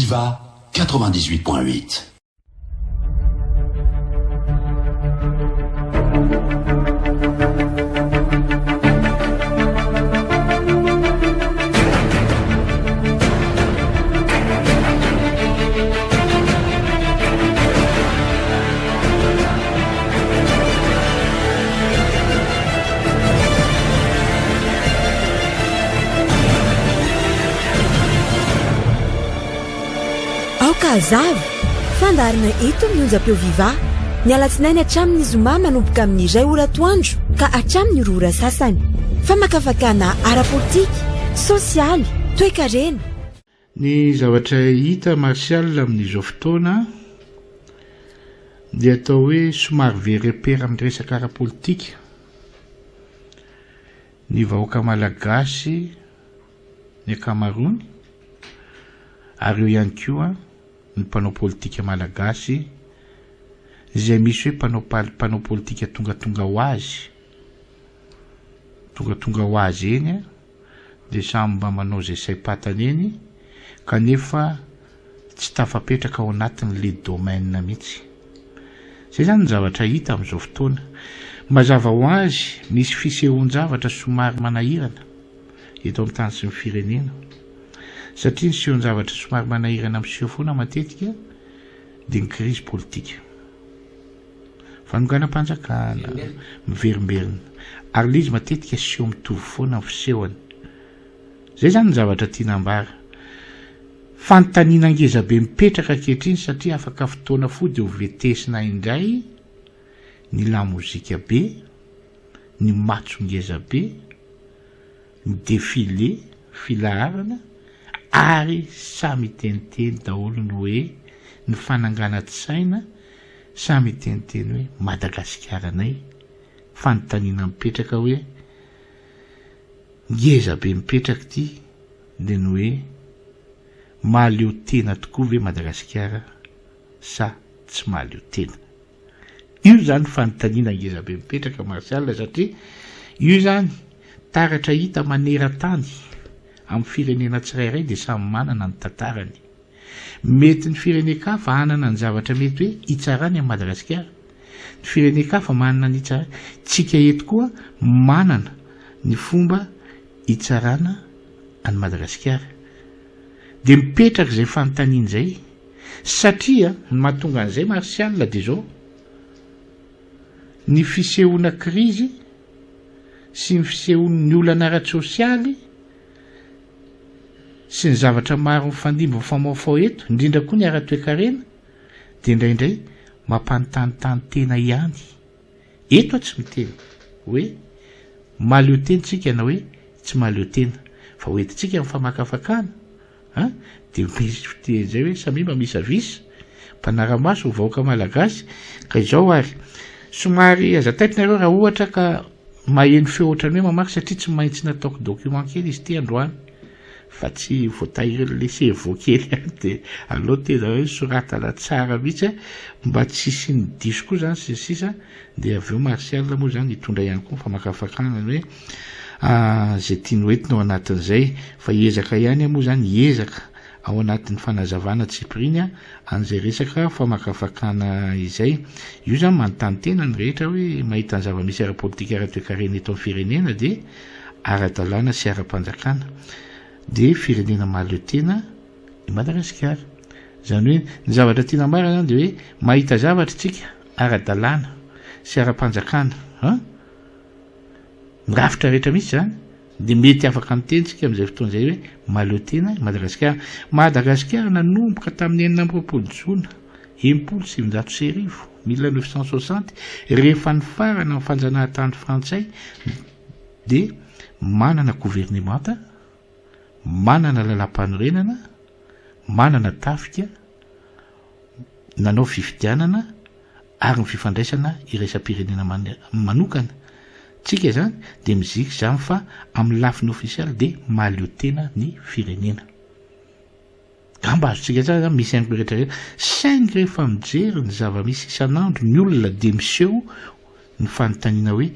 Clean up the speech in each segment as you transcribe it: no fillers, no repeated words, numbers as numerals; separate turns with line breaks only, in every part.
Viva 98.8.
Aoka hazava! Fandaharana eto amin'ny onjam-peo Viva, ny alatsinainy hatramin'ny zoma manomboka amin'ny iray ora atoandro ka hatramin'ny roa ora sasany. Famakafakana ara-politika, sosialy, toekarena.
Ny zavatra hita Martial amin'izao fotoana dia atao hoe somary very repère amin'ny resaka ara-politika ny vahoaka malagasy ny ankamaroany ary eo ihany koa ny mpanao politika malagasy izay misy hoe mpanao mpanao politika tongatonga ho azy tongatonga ho azy eny dia samy mba manao izay saim-patany eny kanefa tsy tafapetraka ao anatin'le domaine mihitsy. Izay izany ny zavatra hita amin'izao fotoana. Mazava ho azy misy fisehoan-javatra somary manahirana eto amin'ny tany sy ny firenena. Satria ny sehon-javatra somary manahirana miseho foana matetika dia ny krizy politika. Fanonganam-panjakana, miverimberina. Ary ilay izy matetika seho mitovy foana ny fisehony. Izay izany ny zavatra tiana ambara. Fanontaniana ngezabe mipetraka ankehitriny satria afaka fotoana fohy dia ho vetesina indray ny lamozika be, ny matso ngezabe, ny défilé, filaharana, ary samy hiteniteny daholo ny hoe ny fananganan-tsaina, samy hiteniteny hoe Madagasikaranay, fanontaniana mipetraka hoe ngeza be mipetraka ity dia ny hoe mahaleo tena tokoa ve Madagasikara sa tsy mahaleo tena? Io izany fanontaniana ngeza be mipetraka Martial satria io izany taratra hita maneran-tany amin'ny firenena tsirairay dia samy manana ny tantarany. Mety ny firenen-kafa hanana ny zavatra mety hoe hitsarany an'i Madagasikara. Ny firenen-kafa manana ny hitsarany. Tsika eto koa manana ny fomba hitsarana an'i Madagasikara. Dia mipetraka izay fanontaniana izay. Satria ny mahatonga an'izay Martial dia izao, ny fisehoana krizy sy ny fisehoan'ny olana ara-tsosialy sy ny zavatra maro mifandimby mifamaofao eto, indrindra koa ny ara-toekarena, dia indraindray mampanontanintany tena ihany. Eto aho tsy miteny hoe mahaleo tena isika na hoe tsy mahaleo tena, fa hoentintsika ny famakafakana A! Dia misy fiteny izay hoe samia mamisavisa, mpanara-maso ny vahoaka malagasy, ka izao ary, somary aza taitra nareo raha ohatra ka maheno feo ohatran'ny hoe mamaky satria tsy maintsy nataoko document kely izy ity androany fa tsy voatahirin'ilay cerveau kely ihany dia aleo tena hoe soratana tsara mihitsy mba tsy hisian'ny diso koa izany sy ny sisa Dia avy eo Martial moa izany hitondra ihany koa ny famakafakana ny hoe izay tiany hoentina ao anatin'izay fa hiezaka ihany aho moa izany hiezaka ao anatin'ny fanazavana tsipiriany an'izay resaka famakafakana izay. Io izany manontany tena ny rehetra hoe mahita ny zava-misy ara-politika ara-toekarena eto amin'ny firenena dia ara-dalàna sy ara-panjakana dia firenena mahaleo tena i Madagasikara. Izany hoe ny zavatra tiana ambara izany dia hoe mahita zavatra isika ara-dalàna sy ara-panjakana an! Ny rafitra rehetra misy izany dia mety afaka miteny isika amin'izay fotoana izay hoe mahaleo tena i Madagasikara. Madagasikara nanomboka tamin'ny 26 jona 1960, 1960, rehefa nifarana ny fanjanahantany frantsay dia manana governemanta, manana lalàmpanorenana, manana tafika, nanao fifidianana ary ny fifandraisana iraisam-pirenena manokana tsika izany dia mizika izany fa amin'ny lafiny ofisialy dia mahaleo tena ny firenena. Angamba azontsika tsara izany misy an'ireo rehetra rehetra saingy rehefa mijery ny zava-misy isan'andro ny olona dia miseho ny fanontaniana hoe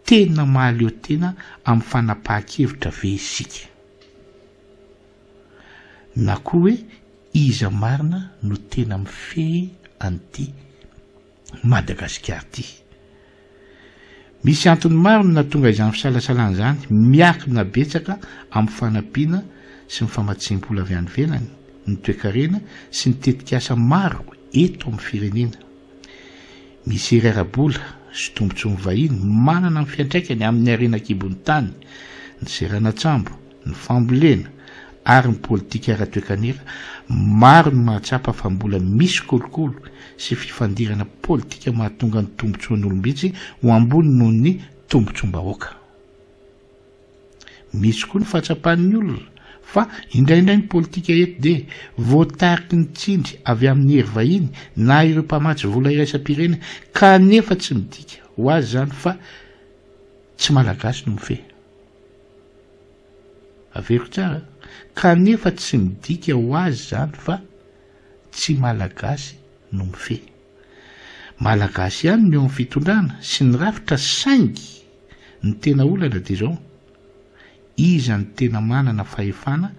tena mahaleo tena amin'ny fanapahan-kevitra ve isika? Na koa hoe. Iza marina no tena mifehy an'ity Madagasikara ity? Misy antony maro no nahatonga izany fisalasalana izany, miankina betsaka amin'ny fanampiana sy ny famatsiam-bola avy any ivelany, ny toekarena sy ny tetikasa maro eto amin'ny firenena. Misy hery ara-bola sy tombontsoan'ny vahiny manana ny fiantraikany amin'ny harena an-kibon'ny tany, ny seranan-tsambo, ny fambolena ary ny politika ara-toekanera, maro ny mahatsapa fa mbola misy kolikoly sy fifandirana politika mahatonga ny tombontsoan'olom-bitsy ho ambony noho ny tombontsoam-bahoaka. Misy koa ny fahatsapan'ny olona fa indraindray ny politika eto dia voatariky ny tsindry avy amin'ny hery vahiny na ireo mpamatsy vola iraisam-pirenena kanefa tsy midika ho azy izany fa tsy Malagasy no mifehy. Averiko tsara, kanefa tsy midika ho azy izany fa tsy Malagasy no mifehy. Malagasy ihany no eo amin'ny fitondrana sy ny rafitra saingy ny tena olana dia izao, iza no tena manana fahefana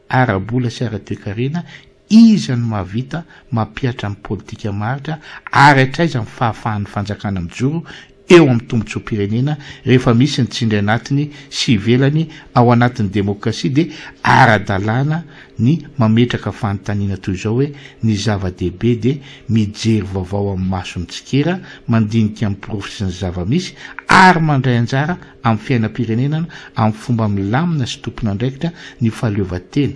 ara-bola sy ara-toekarena, iza no mahavita mampihatra ny politika maharitra ary hatraiza ny fahafahan'ny fanjakana mijoro eo amin'ny tombontsoam-pirenena rehefa misy ny tsindry anatiny sy ivelany ao anatin'ny demokrasia dia ara-dalàna ny mametraka fanontaniana toy izao hoe ny zava-dehibe dia mijery vaovao amin'ny maso mitsikera, mandinika ny porofo sy ny zava-misy ary mandray anjara amin'ny fiainam-pirenenana amin'ny fomba milamina sy tompon'andraikitra ny fahaleovantena.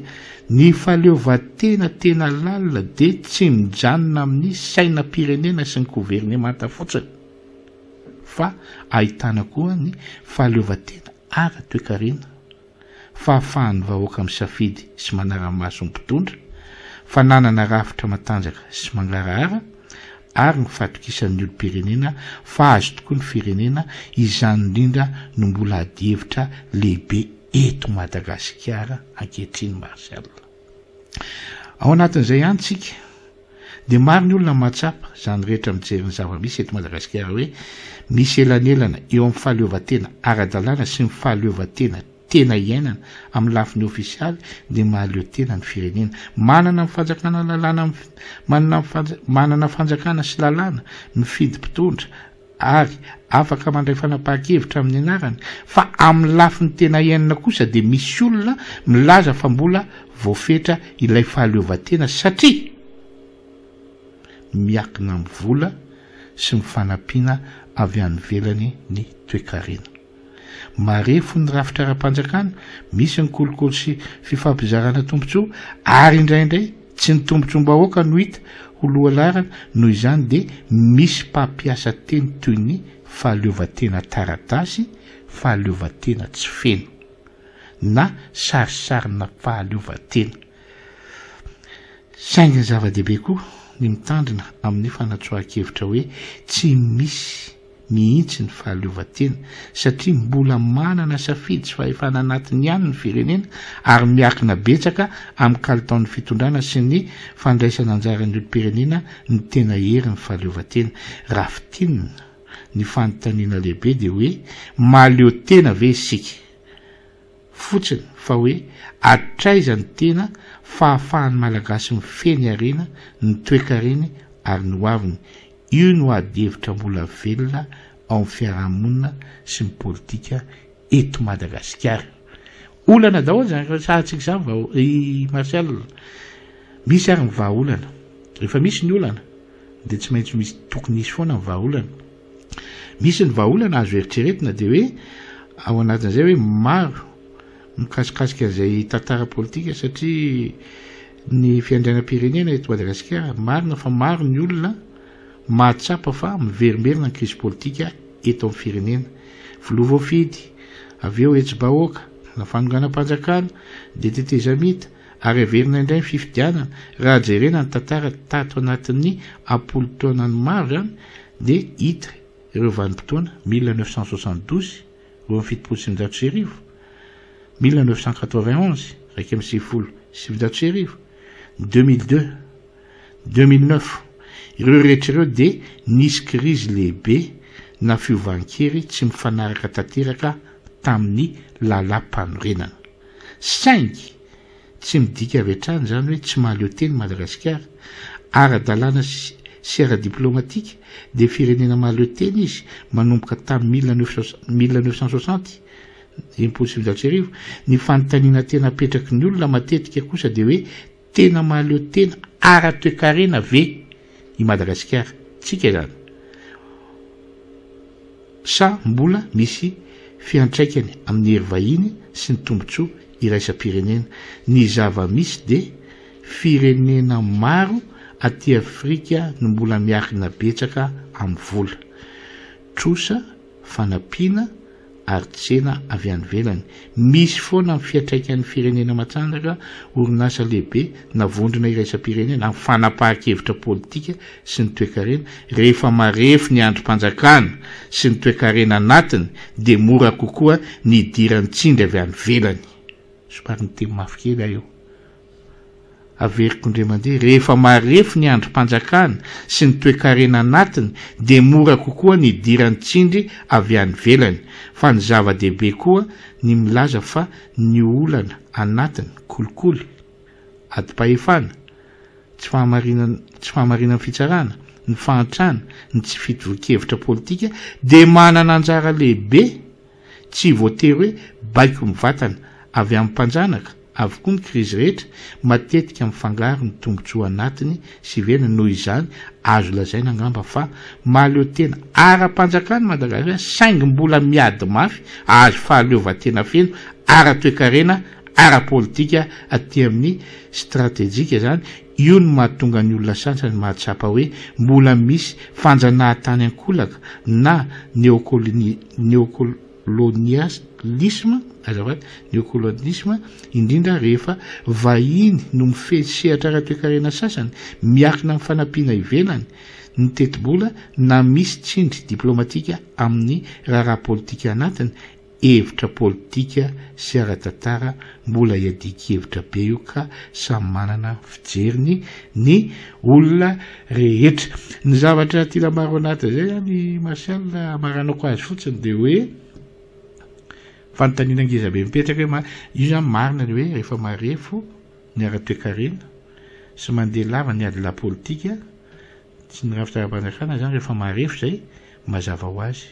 Ny fahaleovantena tena lalina dia tsy mijanona amin'ny sainam-pirenena sy ny governemanta fotsiny fa ahitana koa ny fahaleovantena ara-toekarena, fahafahan'ny vahoaka misafidy sy manara-maso ny mpitondra, fananana rafitra matanjaka sy mangarahara ary ny fahatokisan'ny olom-pirenena fa azy tokoa ny firenena, izany indrindra no mbola adihevitra lehibe eto Madagasikara ankehitriny Martial. Ao anatin'izay ihany tsika dia maro ny olona mahatsapa izany rehetra mijery ny zava-misy eto Madagasikara hoe misy elanelana eo amin'ny fahaleovantena ara-dalàna sy ny fahaleovantena tena iainana amin'ny lafiny ofisialy dia mahaleo tena ny firenena. Manana ny fanjakana lalàna manana manana fanjakana sy lalàna mifidy mpitondra ary afaka mandray fanapahan-kevitra amin'ny anarany, fa amin'ny lafiny tena iainana kosa dia misy olona milaza fa mbola voafetra ilay fahaleovantena satria miankina amin'ny vola sy ny fanampiana avy any ivelany ny toekarena. Marefo ny rafitra ara-panjakana, misy ny kolikoly sy fifampizarana tombontsoa ary indraindray tsy ny tombontsoam-bahoaka no hita ho lohalaharana, noho izany dia misy mpampiasa teny toy ny fahaleovantena taratasy, fahaleovantena tsy feno, na sarisarina fahaleovantena. Saingy ny zava-dehibe koa ny mitandrina amin'ny fanatsoahan-kevitra hoe tsy misy mihitsy ny fahaleovantena satria mbola manana safidy sy fahefana anatiny ihany ny firenena ary miakina betsaka amin'ny kalitaon'ny fitondrana sy ny fandraisana anjaran'ny olom-pirenena ny tena herin'ny fahaleovantena. Raha fintinina, ny fanontaniana lehibe dia hoe mahaleo tena ve isika? Fotsiny fa hoe hatraiza ny tena fahafahan'ny Malagasy mifehy ny harena, ny toekareny ary ny hoaviny. Io no adihevitra mbola velona ao amin'ny fiarahamonina sy ny politika eto Madagasikara. Olana daholo izany resahantsika izany vao i Martial. Misy ary ny vahaolana. Rehefa misy ny olana dia tsy maintsy misy tokony hisy foana ny vahaolana. Misy ny vahaolana azo eritreretina dia hoe ao anatin'izay hoe maro mikasikasika an'izay tantara politika satria ny fiandrianam-pirenena eto Madagasikara, marina fa maro ny olona mahatsapa fa miverimberina ny krizy politika eto amin'ny firenena. Filoha voafidy, avy eo hetsi-bahoaka, na fanonganam-panjakana, dia tetezamita, ary averina indray ny fifidianana. Raha jerena ny tantara tato anatin'ny am-polo taonany maro izany dia hita ireo vanim-potoana 1972, 1972, 1991, 1991, 2002, 2009, ireo rehetra ireo dia nisy krizy lehibe na fiovan-kery tsy mifanaraka tanteraka tamin'ny lalàmpanorenana. Saingy. Tsy midika avy hatrany izany hoe tsy mahaleo tena i Madagasikara. Ara-dalàna sy ara-diplaomatika dia firenena mahaleo tena izy manomboka tamin'ny 1960, 1960. Ny fanontaniana tena apetraky ny olona matetika kosa dia hoe Tena mahaleo tena ara-toekarena ve i Madagasikara? Tsika izany. Sa mbola misy fiantraikany amin'ny hery vahiny sy ny tombontsoa iraisam-pirenena? Ny zava-misy dia firenena maro aty Afrika no mbola miankina betsaka amin'ny vola, trosa, fanampiana ary tsena avy any ivelany. Misy foana ny fiantraikan'ny firenena matanjaka, orinasa lehibe na vondrona iraisam-pirenena amin'ny fanapahan-kevitra politika sy ny toekarena. Rehefa marefo ny andrim-panjakana sy ny toekarena anatiny dia mora kokoa ny hidiran'ny tsindry avy any ivelany. Somary niteny mafy kely aho eo. Averiko indray mandeha, rehefa marefo ny andrim-panjakana sy ny toekarena anatiny dia mora kokoa ny hidiran'ny tsindry avy any ivelany. Fa ny zava-dehibe koa ny milaza fa ny olana anatiny, kolikoly, adim-pahefana, tsy fahamarinana, tsy fahamarinan'ny fitsarana, ny fahantrana, ny tsy fitovian-kevitra politika dia manana anjara lehibe Tsy voatery hoe baiko mivantana avy amin'ny mpanjanaka avokoa ny krizy rehetra, matetika mifangaro ny tombontsoa anatiny sy ivelany, noho izany azo lazaina angamba fa mahaleo tena ara-panjakana Madagasikara saingy mbola miady mafy hahazo fahaleovantena feno ara-toekarena, ara-politika aty amin'ny stratejika izany, io no mahatonga ny olona sasany mahatsapa hoe mbola misy fanjanahantany ankolaka na neokoloni neokolonialisma, azafady, neokolonialisma, indrindra rehefa vahiny no mifehy sehatra ara-toekarena sasany, miankina amin'ny fanampiana ivelany, ny tetibola na misy tsindry diplaomatika amin'ny raharaha politika anatiny, Hevitra politika sy ara-tantara mbola iadian-kevitra be io ka samy manana ny fijeriny ny olona rehetra. Ny zavatra tiana ambara ao anatin'izay zany Martial, hamaranako azy fotsiny dia hoe fanontaniana ngeza be mipetraka hoe io zany marina ny hoe rehefa marefo ny ara-toekarena sy mandeha lava ny adilahy politika sy ny rafitra ara-panjakana zany rehefa marefo izay mazava ho azy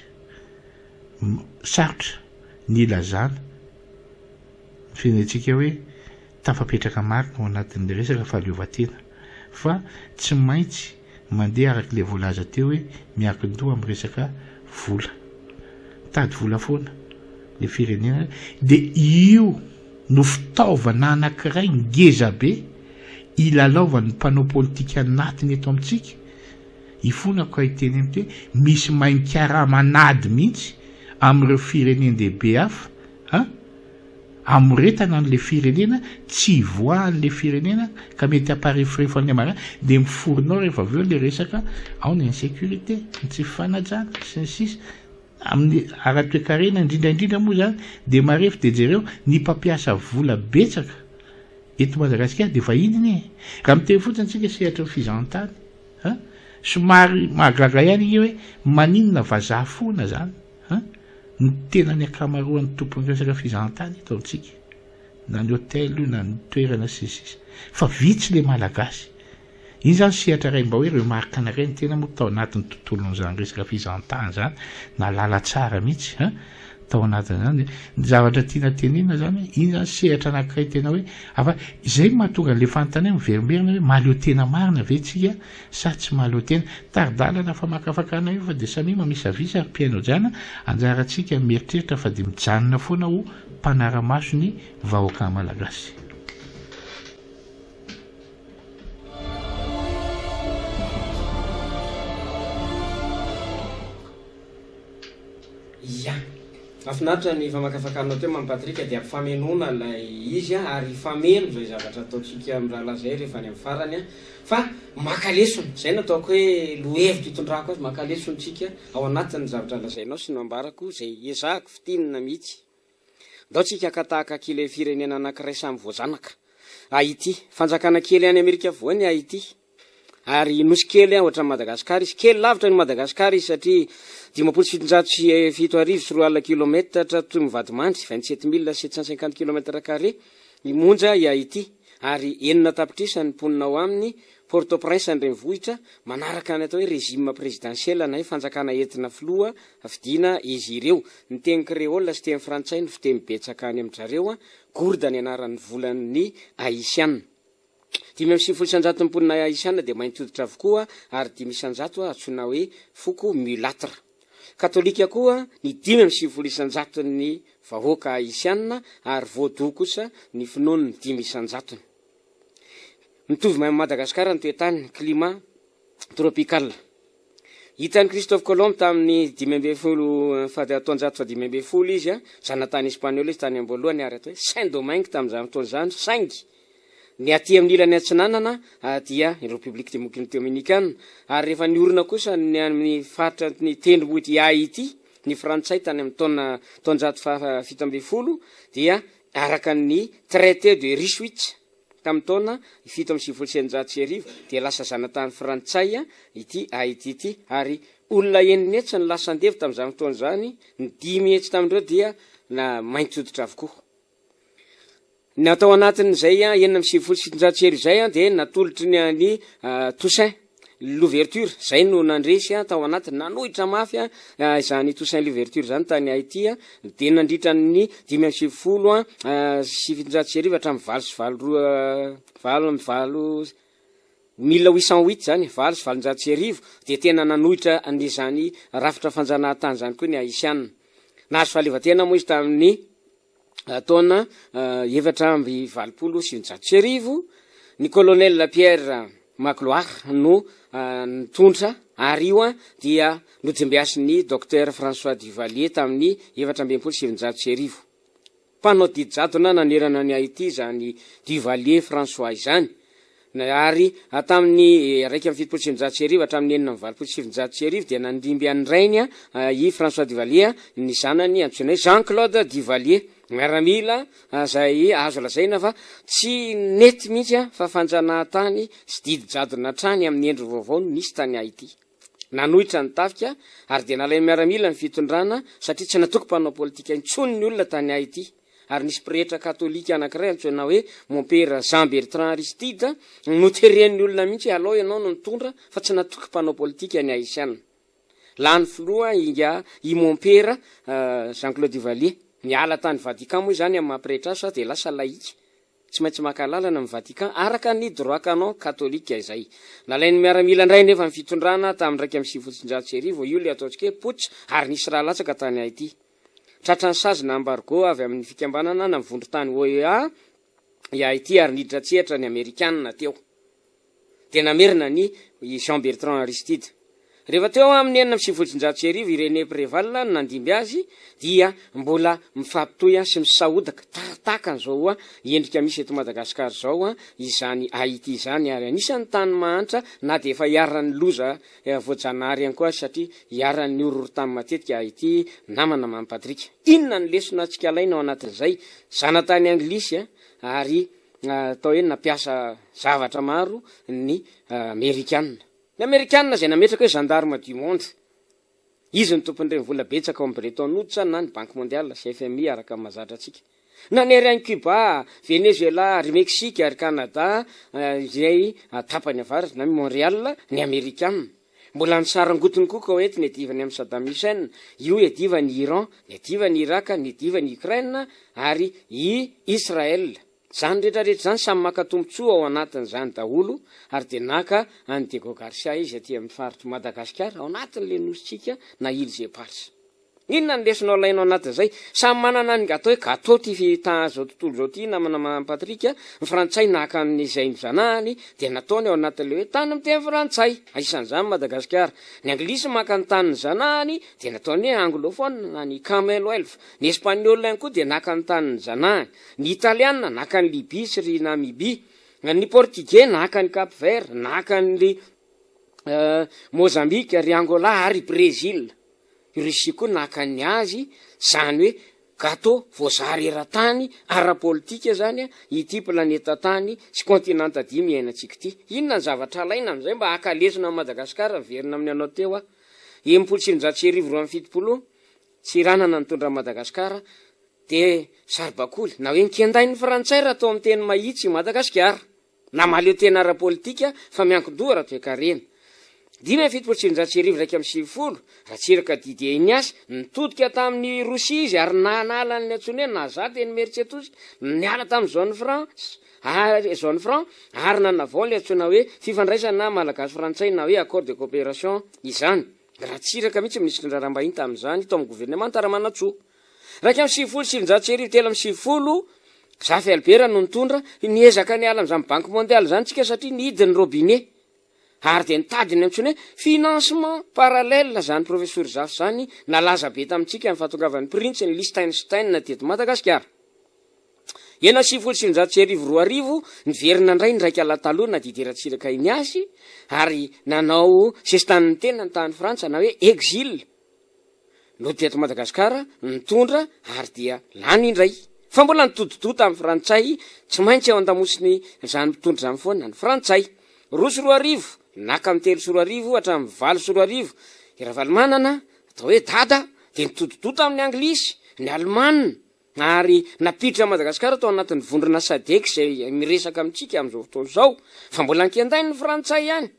Sarotra ny hilazana ny firenentsika hoe tafapetraka marina ao anatin'ny resaka fahaleovantena fa tsy maintsy mandeha araka ilay voalaza teo hoe miankin-doha amin'ny resaka vola. Mitady vola foana ilay firenena dia io no fitaovana anankiray ngeza be ilalaovan'ny mpanao politika anatiny eto amintsika Ifonako ka hiteny amty hoe misy mahay mikarama an'ady mihitsy amin'ireo firenen-dehibe hafa a! Amoretana an'ilay firenena tsy hivoahan'ilay firenena ka mety hampareforefo an'ilay mara dia miforona ao rehefa avy eo ilay resaka ao ny insécurité, ny tsy fifanajana sy ny sisa Amin'ny ara-toekarena indrindra indrindra moa izany dia marefo dia jereo ny mpampiasa vola betsaka eto Madagasikara dia vahiny anie e! Raha miteny fotsiny tsika sehatry ny fizahantany a! Somary mahagaga ihany ange hoe maninona vazaha foana zany a! No tena ny ankamaroan'ny tompon'ny resaka fizahantany eto amintsika na ny hotel io na ny toerana sy ny sisa fa vitsy le malagasy Iny zany sehatra iray mba hoe remarque anankiray, ny tena moa tao anatin'ny tontolon'izany resaka fizahantany izany, nahalala tsara mihitsy an, tao anatin'izany, ny zavatra tiana tenenina zany hoe iny zany sehatra anankiray tena hoe afa, izay no mahatonga an'ilay fanontaniana miverimberina hoe mahaleo tena marina ve tsika sa tsy mahaleo tena, tari-dalana famakafakana io fa dia samia mamisavisa ry mpihaino hajaina, anjarantsika ny mieritreritra fa dia mijanona foana ho mpanara-maso ny vahoaka malagasy.
Ia. Mahafinaritra ny famakafakanao teo Mamy Patrick dia ampifamenoana ilay izy ary hifameno izay zavatra ataontsika mirahalahy izay rehefa any amin'ny farany fa maka lesona, izay no ataoko hoe lohevitra itondrako azy, maka lesona tsika ao anatin'ny zavatra lazainao sy nambarako izay ezahako fintinina mihitsy. Ndao tsika haka tahaka k'ilay firenena anankiray samy voazanaka. Haiti. Fanjakana kely any Amerika Afovoany i Haiti. Ary nosy kely ohatran'i Madagasikara izy. Kely lavitra noho Madagasikara izy satria 7770 kilometatra toy ny vadimandry, 27750 kilomètres carrés, i monja i Haiti. ary 6 tapitrisa ny mponina ao aminy. Port-au-Prince ny renivohitra, manaraka ny atao hoe régime présidentiel na hoe fanjakana entina filoha fidiana izy ireo. Ny teny créole sy teny frantsay no fiteny betsaka any amin-drareo. Gourde ny anaran'ny volan'ny Haitiana. 95% ny mponina Haitiana dia mainty hoditra avokoa ary 5% antsoina hoe foko mulâtre. Katolika koa ny 95%-n'ny vahoaka Haitiana ary vaudou kosa ny finoan'ny 5%-ny. Mitovy amin'i Madagasikara ny toe-tany, climat tropical. Hitan'i Christophe Colomb tamin'ny 15 faha taonjato faha-15 izy, zanatany espaniola izy tany am-boalohany ary atao hoe Saint-Domingue tamin'izany fotoana izany, saingy ny aty amin'ny ilany atsinanana dia ny République Dominicane, ary rehefa niorina kosa ny amin'ny faritra ny tendrombohitr'i Haiti ny frantsay tany amin'ny taona taonjato faha-17 dia araka ny traité de Ryswick tamin'ny taona 1697 dia lasa zanatany frantsay ity Haiti ity, ary olona 600 ny lasa andevo tamin'izany fotoana izany, ny 500 tamin'ireo dia na mainty hoditra avokoa. Ny atao anatin'izay 1796 izay dia natolotry ny an'i Toussaint Louverture, izay no nandresy tao anatiny, nanohitra mafy izany Toussaint Louverture izany tany Haiti, dia nandritra ny 1795 hatramin'ny valo sy valo roa valo amby valo 1808 izany, 1808 dia tena nanohitra an'izany rafitra fanjanahantany izany koa ny Haitiana. Nahazo fahaleovantena moa izy tamin'ny taona 1984, ny colonel Pierre Magloire no nitondra ary io dia nodimbiasin'ny Docteur François Duvalier tamin'ny 1964. Mpanao didy jadona nanerana an'i Haiti izany Duvalier François izany, ary tamin'ny 1971 hatramin'ny 1986 dia nandimby an'ny rainy i François Duvalier ny zanany antsoina hoe Jean Claude Duvalier, miaramila izay azo lazaina fa tsy nety mihitsy fa fanjanahantany sy didy jadona hatrany amin'ny endriny vaovao no nisy tany Haiti. Nanohitra ny tafika ary dia nalain'ny miaramila ny fitondrana satria tsy natoky mpanao politika intsony ny olona tany Haiti. Ary nisy pretra katolika anankiray antsoina hoe Mompera Jean Bertrand Aristide noteren'ny olona mihitsy hoe alao ianao no mitondra fa tsy natoky mpanao politika ny Haitiana. Lany filoha ingahy i Mompera Jean Claude Duvalier. Niala tany Vatican moa izany amin'ny maha pretra azy fa dia lasa laïka. Tsy maintsy maka alalana amin'ny Vatican araka ny droit canon katolika izay. Nalain'ny miaramila indray nefa ny fitondrana tamin'ny 1991, io ilay ataontsika hoe putsch ary nisy ra latsaka tany Haiti. Tratran'ny sazy na embargo avy amin'ny fikambanana na vondron-tany OEA i Haiti ary niditra an-tsehatra ny Amerikanina teo. Dia namerina ny i Jean Bertrand Aristide. Rehefa teo amin'ny 1996 i René Préval no nandimby azy dia mbola mifampitohy sy misahodaka tahaka an'izao endrika misy eto Madagasikara izao izany Haiti izany ary anisan'ny tany mahantra na dia efa iharan'ny loza voajanahary ihany koa aza satria iharan'ny horohorontany matetika ity namana Mamy Patrick. Inona ny lesona antsika alaina ao anatin'izay? Zanatany anglisy ary atao hoe nampiasa zavatra maro ny amerikana. Ny amerikana izay nametraka hoe gendarme du monde. Izy no tompon'ireny vola betsaka ao amin'ny Bretton Woods na ny Banque mondiale sy FMI araka ny mahazatra antsika. Nanery an'i Cuba, Venezuela ary Mexique ary Canada izay tapany avaratra na Montréal ny Amerikana. Mbola nisarangotiny koa Koety niadivany amin'i Saddam Hussein, io iadivany i Iran, niadivany i Irak, niadivany i Ukraine ary i Israel. Izany rehetra rehetra izany samy maka tombontsoa ao anatin'izany daholo ary dia naka an'i Diego Garcia izy aty amin'ny faritr'i Madagasikara ao anatin'ilay nosintsika na Îles Éparses. Inona ny lesona alainao anatin'izay? Samy manana ny atao hoe gâteau ity fahitana izao tontolo izao ity namana Mamy Patrick a! Ny frantsay naka an'izay nozanahany dia nataony ao anatin'ilay hoe tany miteny frantsay, anisan'izany Madagasikara. Ny anglisy maka ny tany nozanahany dia nataony hoe anglophone na ny Commonwealth. Ny espaniola ihany koa dia naka ny tany nozanahany. Ny italiana naka an'i Libye sy ry Namibie. Ny portugais naka an'i Cap Vert, naka an'i Mozambique, ry Angola ary Brésil. I Russie koa naka ny azy, zany hoe gateau voazara eran-tany ara-politika zany ity planeta tany sy kontinanta dimy iainantsika ity. Inona ny zavatra alaina amin'izay mba haka lesona an'i Madagasikara? Miverina amin'ny anao teo aho. 1960 72 Tsiranana nitondra an'i Madagasikara. Dia saribakoly, na hoe nikendain'ny Frantsay raha atao amin'ny teny mahitsy i Madagasikara. Na mahaleo tena ara-politika fa miankin-doha ara-toekarena. 1975 91, Ratsiraka Didier Ignace, nitodika tamin'i Rosia izy ary nanala ny antsoiny hoe Naza teny Imerintsiatosika, niala tamin'ny zone franche, ary zone franc, ary nanavao ilay antsoina hoe fifandraisana malagasy-frantsay na hoe accord de coopération izany. Ratsiraka mihitsy minisitry ny raharaham-bahiny tamin'izany tao amin'ny governemanta Ramanantsoa. 1991 93, Zafy Albert no nitondra, niezaka niala amin'izany banque mondiale izany tsika satria nihidy ny robinet. Ary dia nitady ny antsoina hoe financement parallèle izany Profesora Zafy izany, nalaza be tamintsika ny fahatongavan'ny Printsy ny Liechtenstein teto Madagasikara. 1996 2000, niverina indray ny raika lahy taloha na Didier Ratsiraka Ignace ary nanao sesitanin'ny tenany tany Frantsa na hoe exil. Nody teto Madagasikara nitondra ary dia lany indray. Fa mbola nitodi-doha tamin'ny frantsay, tsy maintsy ao an-damosiny izany mpitondra izany foana ny frantsay. 2002, naka ny 2003 hatramin'ny 2008 i Ravalomanana, atao hoe Dada, dia nitodi-doha tamin'ny anglisy, ny alemana, ary nampiditra an'i Madagasikara tao anatin'ny vondrona Sadec izay miresaka amintsika amin'izao fotoana izao, fa mbola ankendain'ny frantsay ihany.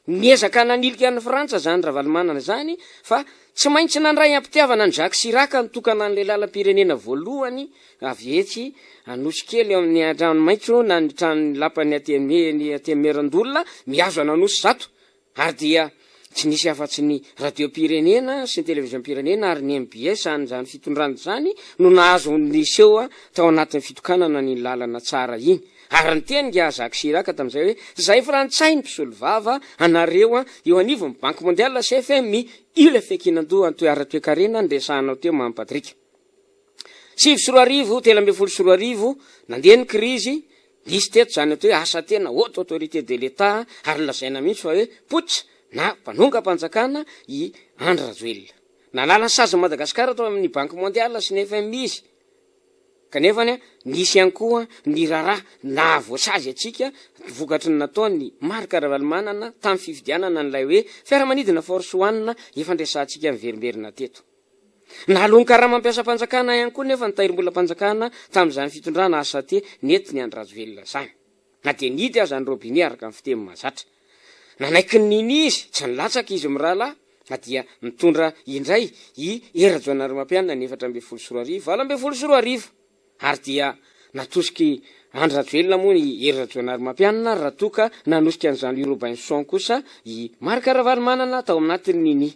Niezaka nanilika an'i Frantsa izany Ravalomanana izany fa tsy maintsy nandray am-pitiavana an'i Jacques Chirac nitokana an'ilay lalam-pirenena voalohany avy etsy Anosikely eo amin'ny Tranomaitso na ny tranon'ny lapan'ny Antenimierandoholona mihazo an'Anosizato Ary dia tsy nisy afa-tsy ny radiom-pirenena sy ny televiziom-pirenena ary ny mbs an'izany fitondrana izany no nahazo niseho tao anatin'ny fitokanana an'iny lalana tsara iny. Ary niteny ingahy Jacques Chirac tamin'izay hoe, Izahay frantsay ny mpisolovava anareo eo anivon'ny Banque Mondiale sy FMI. Io ilay fiankinan-doha ara-toekarena niresahanao teo Mamy Patrick. 2009, 2013, nandeha ny krizy, nisy teto izany atao hoe asa tena, haute autorité de l'Etat, ary nolazaina mihitsy fa hoe putsch na mpanongam-panjakana i Andry Rajoelina. Nanala ny sazin'i Madagasikara tao amin'ny Banque mondiale sy ny FMI izy. Kanefa nisy ihany koa ny raharaha nahavoasazy antsika vokatry ny nataon'i Marc Ravalomanana tamin'ny fifidianana an'ilay hoe fiaramanidina Force One efa niresahantsika miverimberina teto. Nahaloa ny karamam-piasam-panjakana ihany koa nefa ny tahirim-bolam-panjakana tamin'izany fitondrana HAT nentin'i Andry Rajoelina izany. Na dia nihidy aza ny robinet araka ny fiteny mahazatra. Nanaiky ny nini izy, tsy nilatsaka izy mirahalahy na dia nitondra indray i Hery Rajaonarimampianina ny 2014, 2018. Ary dia natosik'i Andry Rajoelina moa i Hery Rajaonarimampianina raha toa ka nanosika an'i Jean Louis Robinson kosa i Marc Ravalomanana tao anatin'ny nini.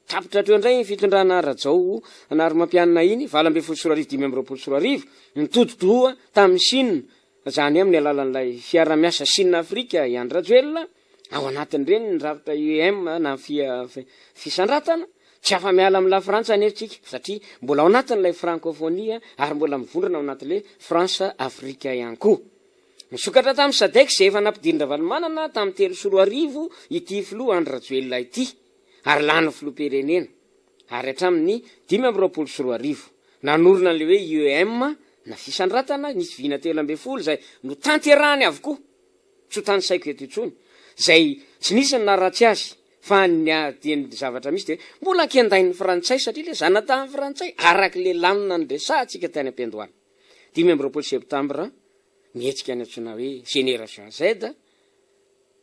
Tapitra hatreo indray iny fitondrana Rajaonarimampianina iny, 2018 2025, nitodi-doha tamin'i Chine, izany hoe amin'ny alalan'ilay fiaraha-miasa Chine-Afrika i Andry Rajoelina, ao anatin'ireny ny rafitra UEM na ny fisandratana, tsy afa-miala amin'i Lafrantsa anefa isika satria mbola ao anatin'ilay frankôfônia ary mbola mivondrona ao anatin'ilay France-Afrika ihany koa. Nisokatra tamin'ny Sadec izay efa nampidirin-dRavalomanana tamin'ny 2003 ity filoha Andry Rajoelina ity. ary lany filoham-pirenena ary hatramin'ny 2025. Nanorina an'ilay hoe IEM na fisandratana, nisy vina 13 izay notanterahany avokoa, tsy ho tanisaiko eto intsony, izay tsy nisy ny naharatsy azy fa ny dia ny zavatra misy dia hoe mbola kendain'ny frantsay satria ilay zanatany frantsay araka ilay lanona niresahantsika tany am-piandohana. 25 septambra, mihetsika ny antsoina hoe Génération Z,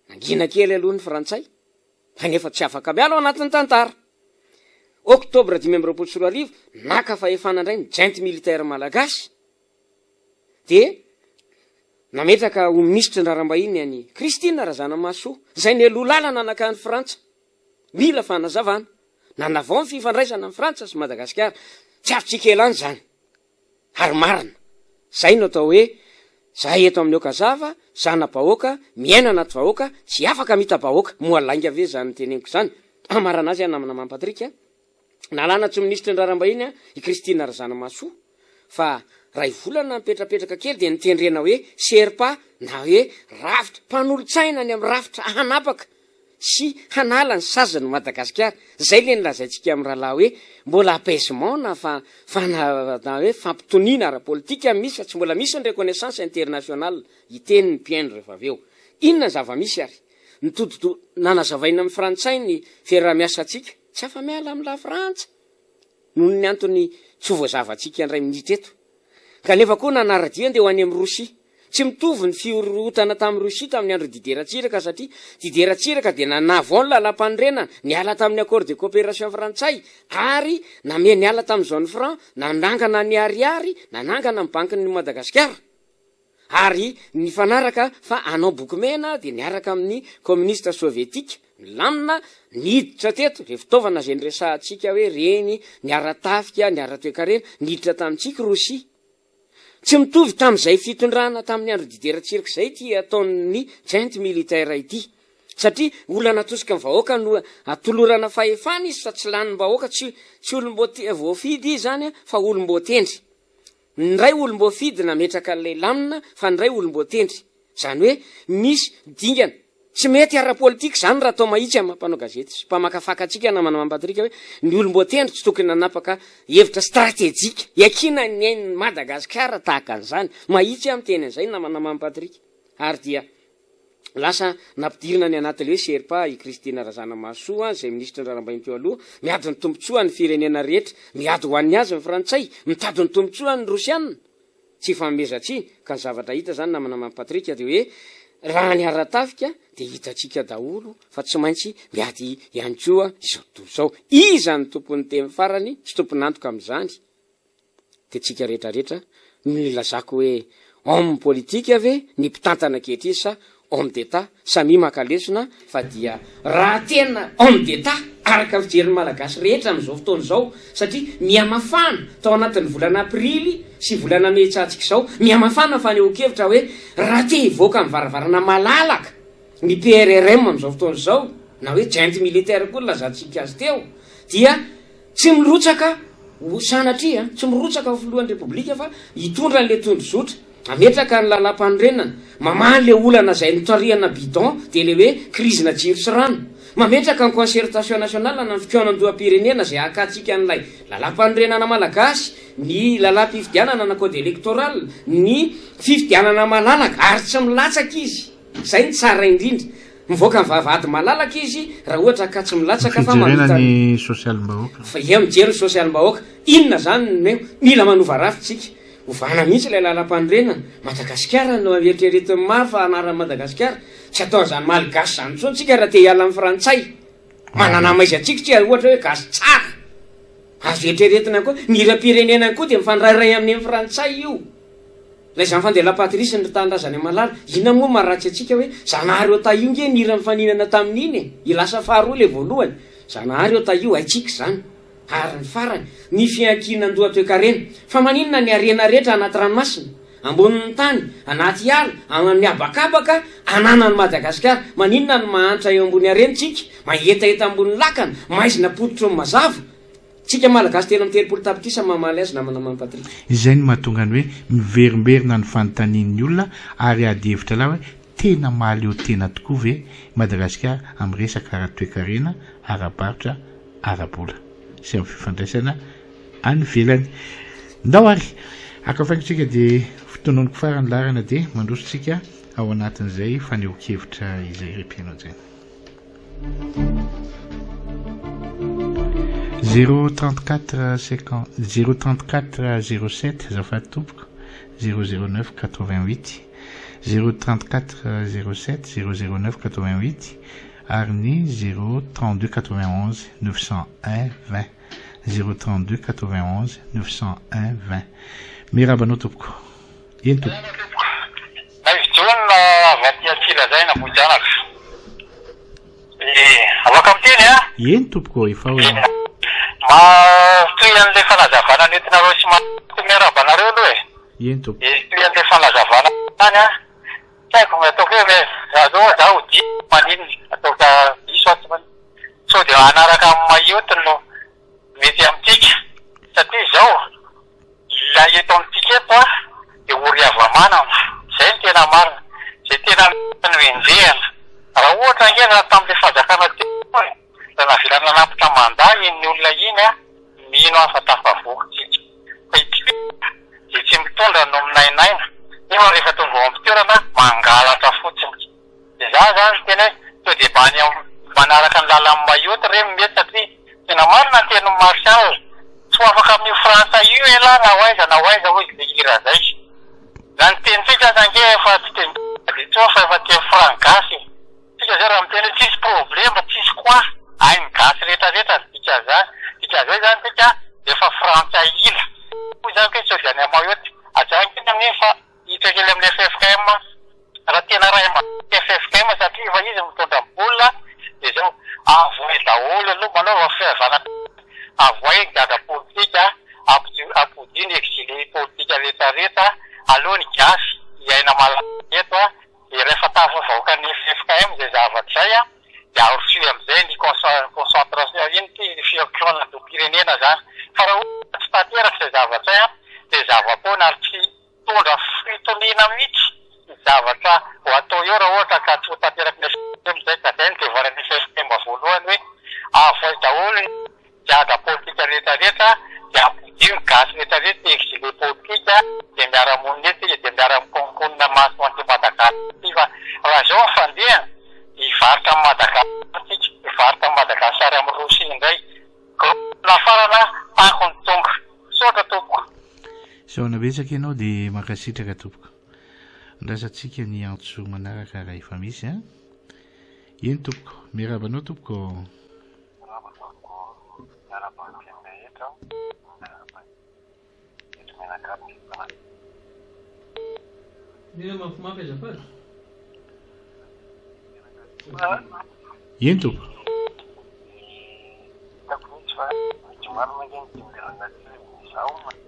nangina kely aloha ny frantsay, kanefa tsy afaka miala ao anatin'ny tantara. Oktobra 2025, naka fahefana indray ny junte militaire malagasy dia nametraka ho minisitry ny raharaham-bahiny an'i Christine Razanamahasoa, izay nialoha lalana nankany Frantsa. Mila fanazavana. Nanavao ny fifandraisana amin'i Frantsa sy Madagasikara. Tsy azontsika ialana izany. Ary marina. Zay no atao hoe, zahay eto amin'ny Okazava, zana-bahoaka, miaina anaty vahoaka, tsy afaka mita-bahoaka. Moa lainga ve izany teneniko izany? Hamarana azy aho namana Mamy Patrick a. Nalana tsy ho minisitry ny raharaham-bahiny i Christine Razanamahasoa fa ray volana mipetrapetraka kely dia notendrena hoe Sherpa na hoe rafitra, mpanolotsaina any amin'ny rafitra hanapaka sy hanala ny sazin'i Madagasikara. Izay ilay nolazaintsika amin'ny rahalahy hoe mbola apaisement na fa na hoe fampitoniana ara-politika misy fa tsy mbola misy ny reconnaissance internationale. Hiteny ny mpihaino rehefa avy eo. Inona ny zava-misy ary? Nitodi-doha nanazavaina amin'ny frantsay ny fiaraha-miasantsika. Tsy afa-miala amin'i Lafrantsa. Noho ny antony tsy ho voazavantsika indray minitra eto. Kanefa koa nanara-dia ndeha ho any amin'i Rosia. Tsy mitovy ny fihorohotana tamin'i Rosia tamin'ny andron'i Didier Ratsiraka satria Didier Ratsiraka dia nanavao ny lalàmpanorenana, niala tamin'ny accord de coopération frantsay ary namehy niala tamin'ny zone franc, nanangana ny ariary, nanangana ny bankin'i Madagasikara. Ary nifanaraka fa hanao boky mena dia niaraka amin'ny kominista sovietika, nilamina, niditra teto, ireo fitaovana izay niresahantsika hoe ireny, ny ara-tafika, ny ara-toekarena, niditra tamintsika Rosia. Tsy mitovy tamin'izay fitondrana tamin'ny andro Didier Ratsiraka izay ity ataon'ny junte militaire ity. Satria olona natosiky ny vahoaka no atolorana fahefana izy fa tsy lanim-bahoaka, tsy tsy olom-boafidy izy izany fa olom-boatendry. Ny iray olom-boafidy nametraka an'ilay lamina fa ny iray olom-boatendry. Izany hoe misy dingana. Tsy mety ara-politika izany raha atao mahitsy amin'ny maha mpanao gazety sy mpamakafaka antsika namana Mamy Patrick hoe ny olom-boatendry tsy tokony nanapaka hevitra stratejika hiakiana ny ain'i Madagasikara tahaka an'izany. Mahitsy aho miteny an'izay namana Mamy Patrick. Ary dia lasa nampidirina any anaty ilay hoe Sherpa i Christine Razanamahasoa izay minisitry ny raharaham-bahiny teo aloha, miady ny tombontsoan'ny firenena rehetra, miady ho an'ny azy ny frantsay, mitady ny tombontsoan'ny rosiana. Tsy ifanomezan-tsiny, ka ny zavatra hita izany namana Mamy Patrick dia hoe raha ny ara-tafika dia hitantsika daholo fa tsy maintsy miady ihany koa izao tontolo izao. Iza no tompon'ny teny farany sy tompon'antoka amin'izany? Dia tsika rehetra rehetra no nilazako hoe homme politique ve ny mpitantana ankehitriny sa homme d'Etat? Samia maka lesona fa dia raha tena homme d'Etat araka ny fijerin'ny Malagasy rehetra amin'izao fotoana izao satria mihamafana tao anatin'ny volana aprily sy volana mey tsatsika izao mihamafana fanehoan-kevitra hoe raha te hivoaka amin'ny varavarana malalaka ny PRRM amin'izao fotoana izao na hoe junte militaire koa nilazantsika azy teo dia Tsy mirotsaka ho, sanatria, tsy mirotsaka ho filohan'ny Repoblika fa hitondra an'ilay tondrozotra, hametraka ny lalàmpanorenana, mamaha an'ilay olana izay notarihana bidon dia ilay hoe krizina jiro sy rano, mametraka ny concertation nationale na ny fikaonandoham-pirenena izay hahakantsika an'ilay lalàmpanorenana malagasy, ny lalàm-pifidianana na code électoral, ny fifidianana malalaka ary tsy milatsaka izy. Izay no tsara indrindra. Mivoaka ny vavahady malalaka izy raha ohatra ka tsy milatsaka fa
Fijerena
mamita
ny sosialim-bahoaka.
Fa ia mijery ny sosialim-bahoaka. Inona izany no eo? Mila manova rafitra isika. Ovana mihitsy ilay lalam-panorenana. Madagasikara no eritreretin'ny maro fa anaran'i Madagasikara. Tsy atao an'izany malgasy izany intsony isika raha te hiala amin'ny frantsay. Manana maiza antsika isika ohatra hoe gasy tsara. Azo eritreretina koa. Ny hiram-pirenena koa dia mifandrairay amin'ny frantsay io. Ilay Jean Fandela Patrice ny ry tanindrazana malala, inona moa maharatsy antsika hoe Zanahary ô tahio nge ny hira nifaninana tamin'iny e, i lasa faharoa ilay voalohany, Zanahary ô tahio, haintsika izany. Ary ny farany, ny fiankinan-doha toekarena. Fa maninona ny harena rehetra anaty ranomasina, ambonin'ny tany, anaty ala, amin'ny habakabaka, ananan'i Madagasikara? Maninona no mahantra eo ambony harena tsika, mangetaheta ambony lakana, maizina pototry ny mazava? Tsika Malagasy 33 tapitrisa mamaly azy namana Mamy Patrick.
Izay no mahatonga ny hoe miverimberina ny fanontanian'ny olona ary ady hevitra lava hoe tena mahaleo tena tokoa ve i Madagasikara amin'ny resaka ara-toekarena, ara-barotra, ara-bola sy amin'ny fifandraisana any ivelany. Ndao ary haka faingo tsika dia tononiko farany laharana dia mandroso tsika ao anatin'izay fanehoan-kevitra izay ry mpihaino hajaina. Zéro trente quatre cinquante zéro trente quatre zéro sept azafady tompoko zéro zéro neuf quatre vingt huit zéro trente quatre zéro sept zéro zéro neuf quatre vingt huit ary ny zéro trente deux quatre vingt onze neuf cent un vingt zéro trente deux quatre vingt onze neuf cent un vingt miarahaba anao tompoko eny tompoko
Naivo Jaona avy aty Antsilazaina Ambohijanaka. Eh, afaka miteny an?
Eny tompoko, efa ao ianao.
Mitohy an'ilay fanazavana nentinareo sy miarahaba anareo aloha e.
Eny tompoko.
Eh, mitohy an'ilay fanazavana tany an. Tsy haiko ny ataoko hoe raha zao za ho diso maninona, ataoko diso aho tsy maninona. Sao dia hanaraka an'i Mayotte no mety amintsika satria izao Ilay eto amintsika eto an, dia ory hava-manana, izay no tena marina, izay tena no enjehina. Raha ohatra ange raha tamin'ilay fanjakana teo aloha e, raha navela nanapitra mandat iny olona iny an, mino aho fa tafavoaka tsika. Fa ity dia tsy mitondra no minainaina, nefa rehefa tonga ao am-pitoerana mangalatra fotsiny. Za zany tena hoe sao dia mba any manaraka ny lalan'i Mayotte re no mety satria tena marina ny tenin'i Martial. Tsy ho afaka amin'io frantsay io elah na ho aiza na ho aiza hoy izy le hira zay. Na ny tenintsika aza ange efa tsy teny gasy intsony fa efa teny franc gasy e. Tsika zao raha miteny hoe tsisy problema, tsisy quoi, hain'ny gasy rehetra rehetra ny dikan'izany. Dikan'izay zany tsika efa frantsay ila. Hoy zany hoe sao dia any Mayotte. Aza angina anie fa hiditra kely amin'ny ffkm. Raha tena ray aman-dreny ffkm satria efa izy mitondra ny baolina dia zao, avohay daholo aloha, manaova fihavanana, avohay ny gadra politika, ampodio ny exilé politika rehetra rehetra, aleo ny gasy hiaina malalaka eto, dia rehefa tafavoakan'ny ffkm izay zavatra izay dia arosoy amin'izay ny concentration, ino ity fihaonandoham-pirenena zany, fa raha ohatra tsy tanteraka izay zavatra izay dia zava-poana ary tsy Hitondra fitoniana mihitsy ny zavatra ho atao eo raha ohatra ka tsy ho tanteraky ny ffkm izay ka izay no devoaran'ny ffkm voalohany hoe avoay daholo ny gadra politika rehetra rehetra dia ampodio ny gasy rehetra rehetra exilé politika dia miara monina eto tsika dia miara mikononkonona maso an'ity Madagasikara ity fa raha izao ny fandehany dia hivarotra an'i Madagasikara tsika hivarotra an'i Madagasikara amin'i Rosia indray Groupe nafarana takony tonga. Misaotra tompoko.
Isaorana betsaka ianao dia mankasitraka tompoko. Andrasantsika ny antso manaraka raha efa misy an. Eny tompoko. Miarahaba anao tompoko.
Miarahaba tompoko. Miarahaba ny rehetra. Miarahaba ny eto mianakavy ny fanahy.
Mila mafimafy azafady.
Eny tompoko.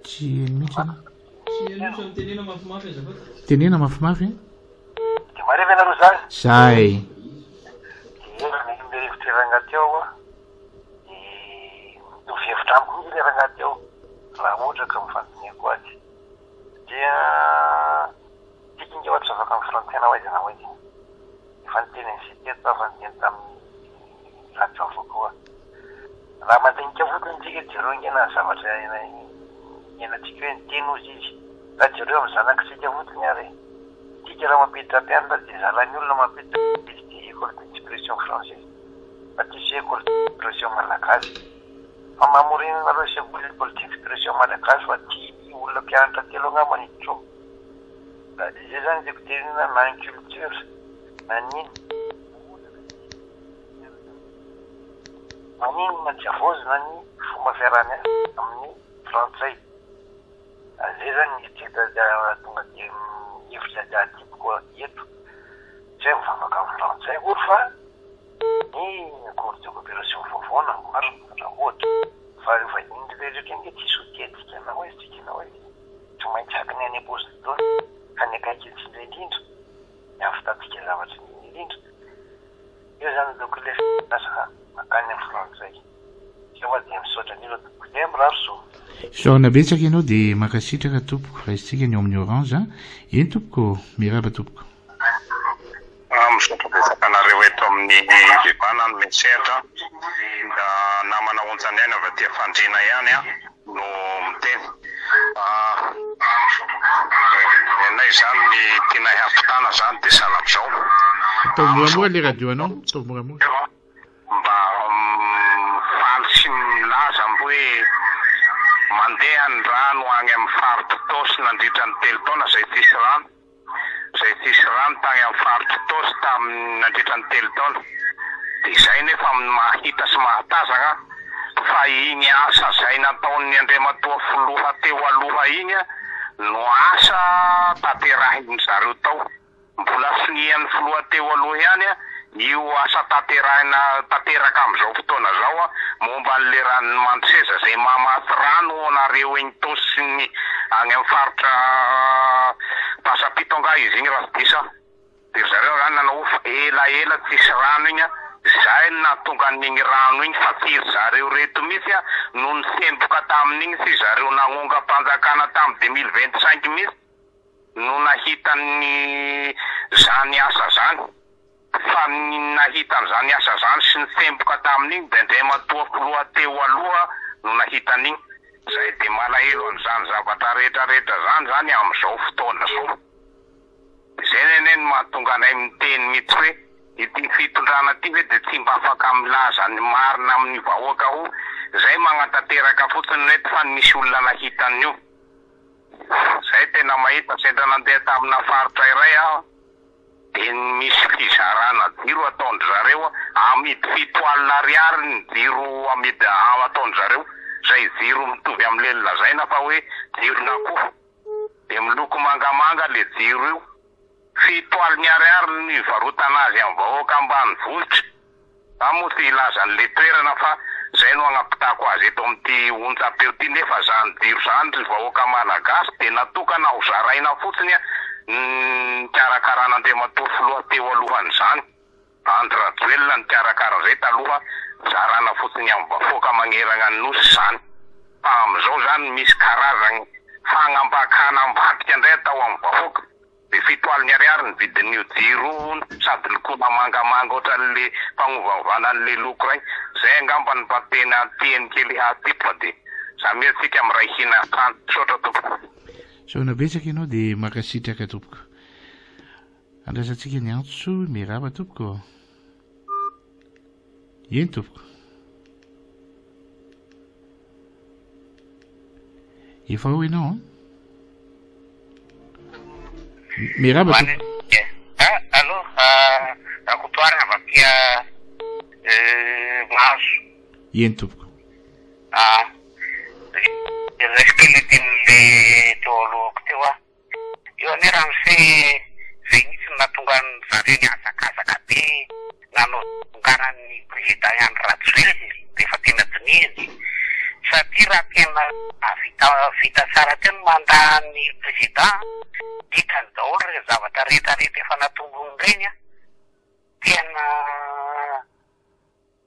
Tsy heno mihitsy aloha.
Tsy heno mihitsy fa mitenena mafimafy azafady.
Tenena mafimafy eh.
Dia mahare ve nareo zany?
Zay.
Dia ilay hevitra rangahy teo aho dia mitovy hevitra amiko mihitsy ilay rangahy teo raha ohatra ka mifandinihako azy. Dia tiako ingahy fa tsy afaka amin'ny frantsay na ho aiza na ho aiza. Efa niteny an'izay teto aho, efa niteny tamin'ny radio hafa koa. Raha mandinika fotsiny tsika, jereo ange na ny zavatra iainantsika hoe niteny hozy izy. Raha jereo amin'ny zanak'isika fotsiny ary e. Tsika raha mampiditra mpianatra dia zalan'ny olona mampiditra izy dia école d'expression française fa tsisy école d'expression malagasy. Fa mamorina anareo sekoly école d'expression malagasy fa tsy olona mpianatra telo angamba no hiditra ao. Izay zany tiako tenenina na ny culture na ny inona. Maninona tsy havaozina ny fomba fiaraha-miasa amin'ny frantsay? Zay zany ny eritreritra tonga dia hevitra tiako eto. Tsy hoe mivavaka amin'ny frantsay akory fa ny accord de coopération vaovao namboarina raha ohatra. Fa ireo vahiny rehetra ireo ange tsisy ho tia antsika na ho aiza tsika na ho aiza e. Tsy maintsy haka ny any am-paosiny daholo ka ny akaiky antsika indrindra, ny hahavitantsika zavatra indrindra indrindra. Eo izany ataoko ilay lasa mankany amin'ny frantsay. Zay hoa dia misaotra indrindra tompoko. Dia mirary soa.
Isaorana betsaka ianao dia mankasitraka tompoko. Raisintsika ny ao amin'ny orange a. Eny tompoko ô. Miarahaba tompoko.
Misaotra betsaka anareo eto amin'ny Viva nanome sehatra. Namana Onjaniaina avy aty Fandriana ihany no miteny. Ny anay izany ny tianay hampitana izany dia sahala amin'izao.
Ataovy moramora ilay radio anao, ataovy moramora.
Mba faly sy milaza hoe mandeha ny rano any amin'ny faritra Itaosy nandritra ny telo taona izay tsisy rano. izay tsisy rano tany amin'ny faritra Itaosy tamin'ny nandritra ny telo taona. Dia izay nefa amin'ny mahita sy mahatazana fa iny asa izay nataon'ny Andriamatoa Filoha teo aloha iny no asa tanterahin-dry zareo tao. Mbola sonian'ny Filoha teo aloha ihany io asa tanterahina tanteraka amin'izao fotoana izao momba an'ilay ranon'i Mandroseza izay mamatsy rano ho anareo eny Itaosy sy ny any amin'ny faritra Pasapito angaha izy iny raha tsy diso aho. Dia ry zareo izany nanao hoe fa elaela tsisy rano iny izay no nahatonga an'iny rano iny fa tsy ry zareo ireto mihitsy no nisemboka tamin'iny sy zareo nagnongam-panjakana tamin'ny 2025 mihitsy no nahita ny zany asa zany, fa ny nahita an'izany asa zany sy nitsemboka tamin'iny dia Andriamatoa Filoha teo aloha no nahita an'iny, zay dia malahelo an'izany zavatra rehetra rehetra zany zany amin'izao fotoana zao, zay anie no mahatonga anay miteny mihitsy hoe ity fitondrana ity ve dia tsy mba afaka milaza ny marina amin'ny vahoaka ho. Zay magnatanteraka fotsiny no eto fa nisy olona nahita an'io. Zay tena mahita, sendra nandeha tamina faritra iray aho de misy fizarana jiro ataon-dry zareo, amidy 70 ariary ny jiro amidy ataon-dry zareo, zay jiro mitovy amle nolazaina fa hoe jiron'akoho, de miloko mangamanga le jiro io. 70 ariary no ivarotana azy amin'ny vahoaka ambanivohitra. Za moa tsy hilaza an'le toerana fa zay no agnampitako azy eto amin'ity onjam-peo ty nefa zany jiro zany ry vahoaka malagasy de natokana ho zaraina fotsiny ny nikarakaran'Andriamatoa filoha teo alohan'izany. Andry Rajoelina nikarakara zay taloha zarana fotsiny am vahoaka magneragna ny nosy zany fa amizao zany misy karazagny fagnambakana ambadika ndray atao am vahoaka de 70 ariary ny vidin'io jiro io sady lokoina mangamanga otran'le fagnovaovana an'le loko regny zay angamba ny mba tena teny kely hatito fa de samia tsika miray hina hatrany misaotra tompoko.
Saona betsaka ianao dia mankasitraka tompoko. Andraisantsika ny antso, miarahaba tompoko. Eny tompoko. Efa ao ianao an? Miarahaba tompoko.
Ah, allo, ah, Rakotoarina avy aty eh, Mahazo.
Eny tompoko.
Ah, raisiko kely le tenin'le teo alohako teo aho. Eo anie ramose zay mihitsy no nahatonga an-dry zareo nihazakazaka be nanao dongaran'ny président Andry Rajoelina rehefa tena dinihina e! Satria raha tena vita vita tsara teo ny mandat n'ny président hitany daholo ireny zavatra rehetra rehetra efa natombony ireny an! Tena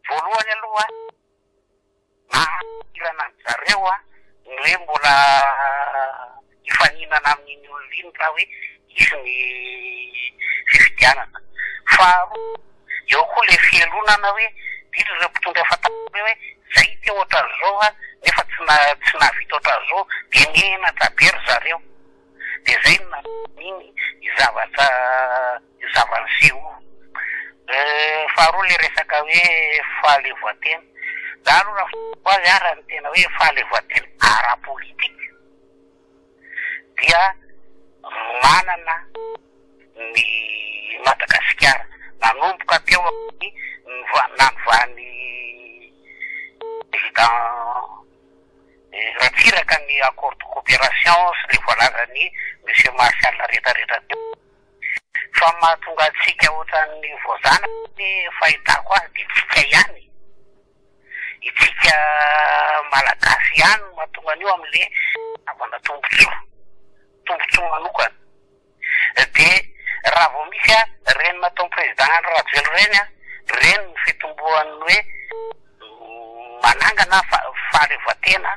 voalohany aloha Mahahirana an-dry zareo ny hoe mbola hifaninana amin'iny olona iny raha hoe hisy ny fifidianana. Faharoa, eo koa ilay fialonana hoe indrindra ireo mpitondra efa taloha ireo hoe izay ity ohatran'izao nefa tsy tsy nahavita ohatran'izao dia menatra be ry zareo. Dia izay no nahatonga iny zavatra io zava-niseho io. Faharoa ilay resaka hoe fahaleovantena. Za aloha raha fahitako azy ary ny tena hoe fahaleovantena ara-politika dia manana ny Madagasikara. Nanomboka teo amin'ny nanovan'ny président Ratsiraka ny accord de coopération sy ilay voalazan'i monsieur Martial rehetrarehetra teo. Fa ny mahatonga antsika ohatran'ny voazanaka ny fahitako azy dia tsika ihany, itsika Malagasy ihany no mahatonga an'io amin'le fitiavana tombotsoa, tombotsoa manokana. Dia raha vao misy a, ireny nataon'ny président Andry Rajoelina ireny a, ireny no fitomboan'ny hoe manangana fahaleovantena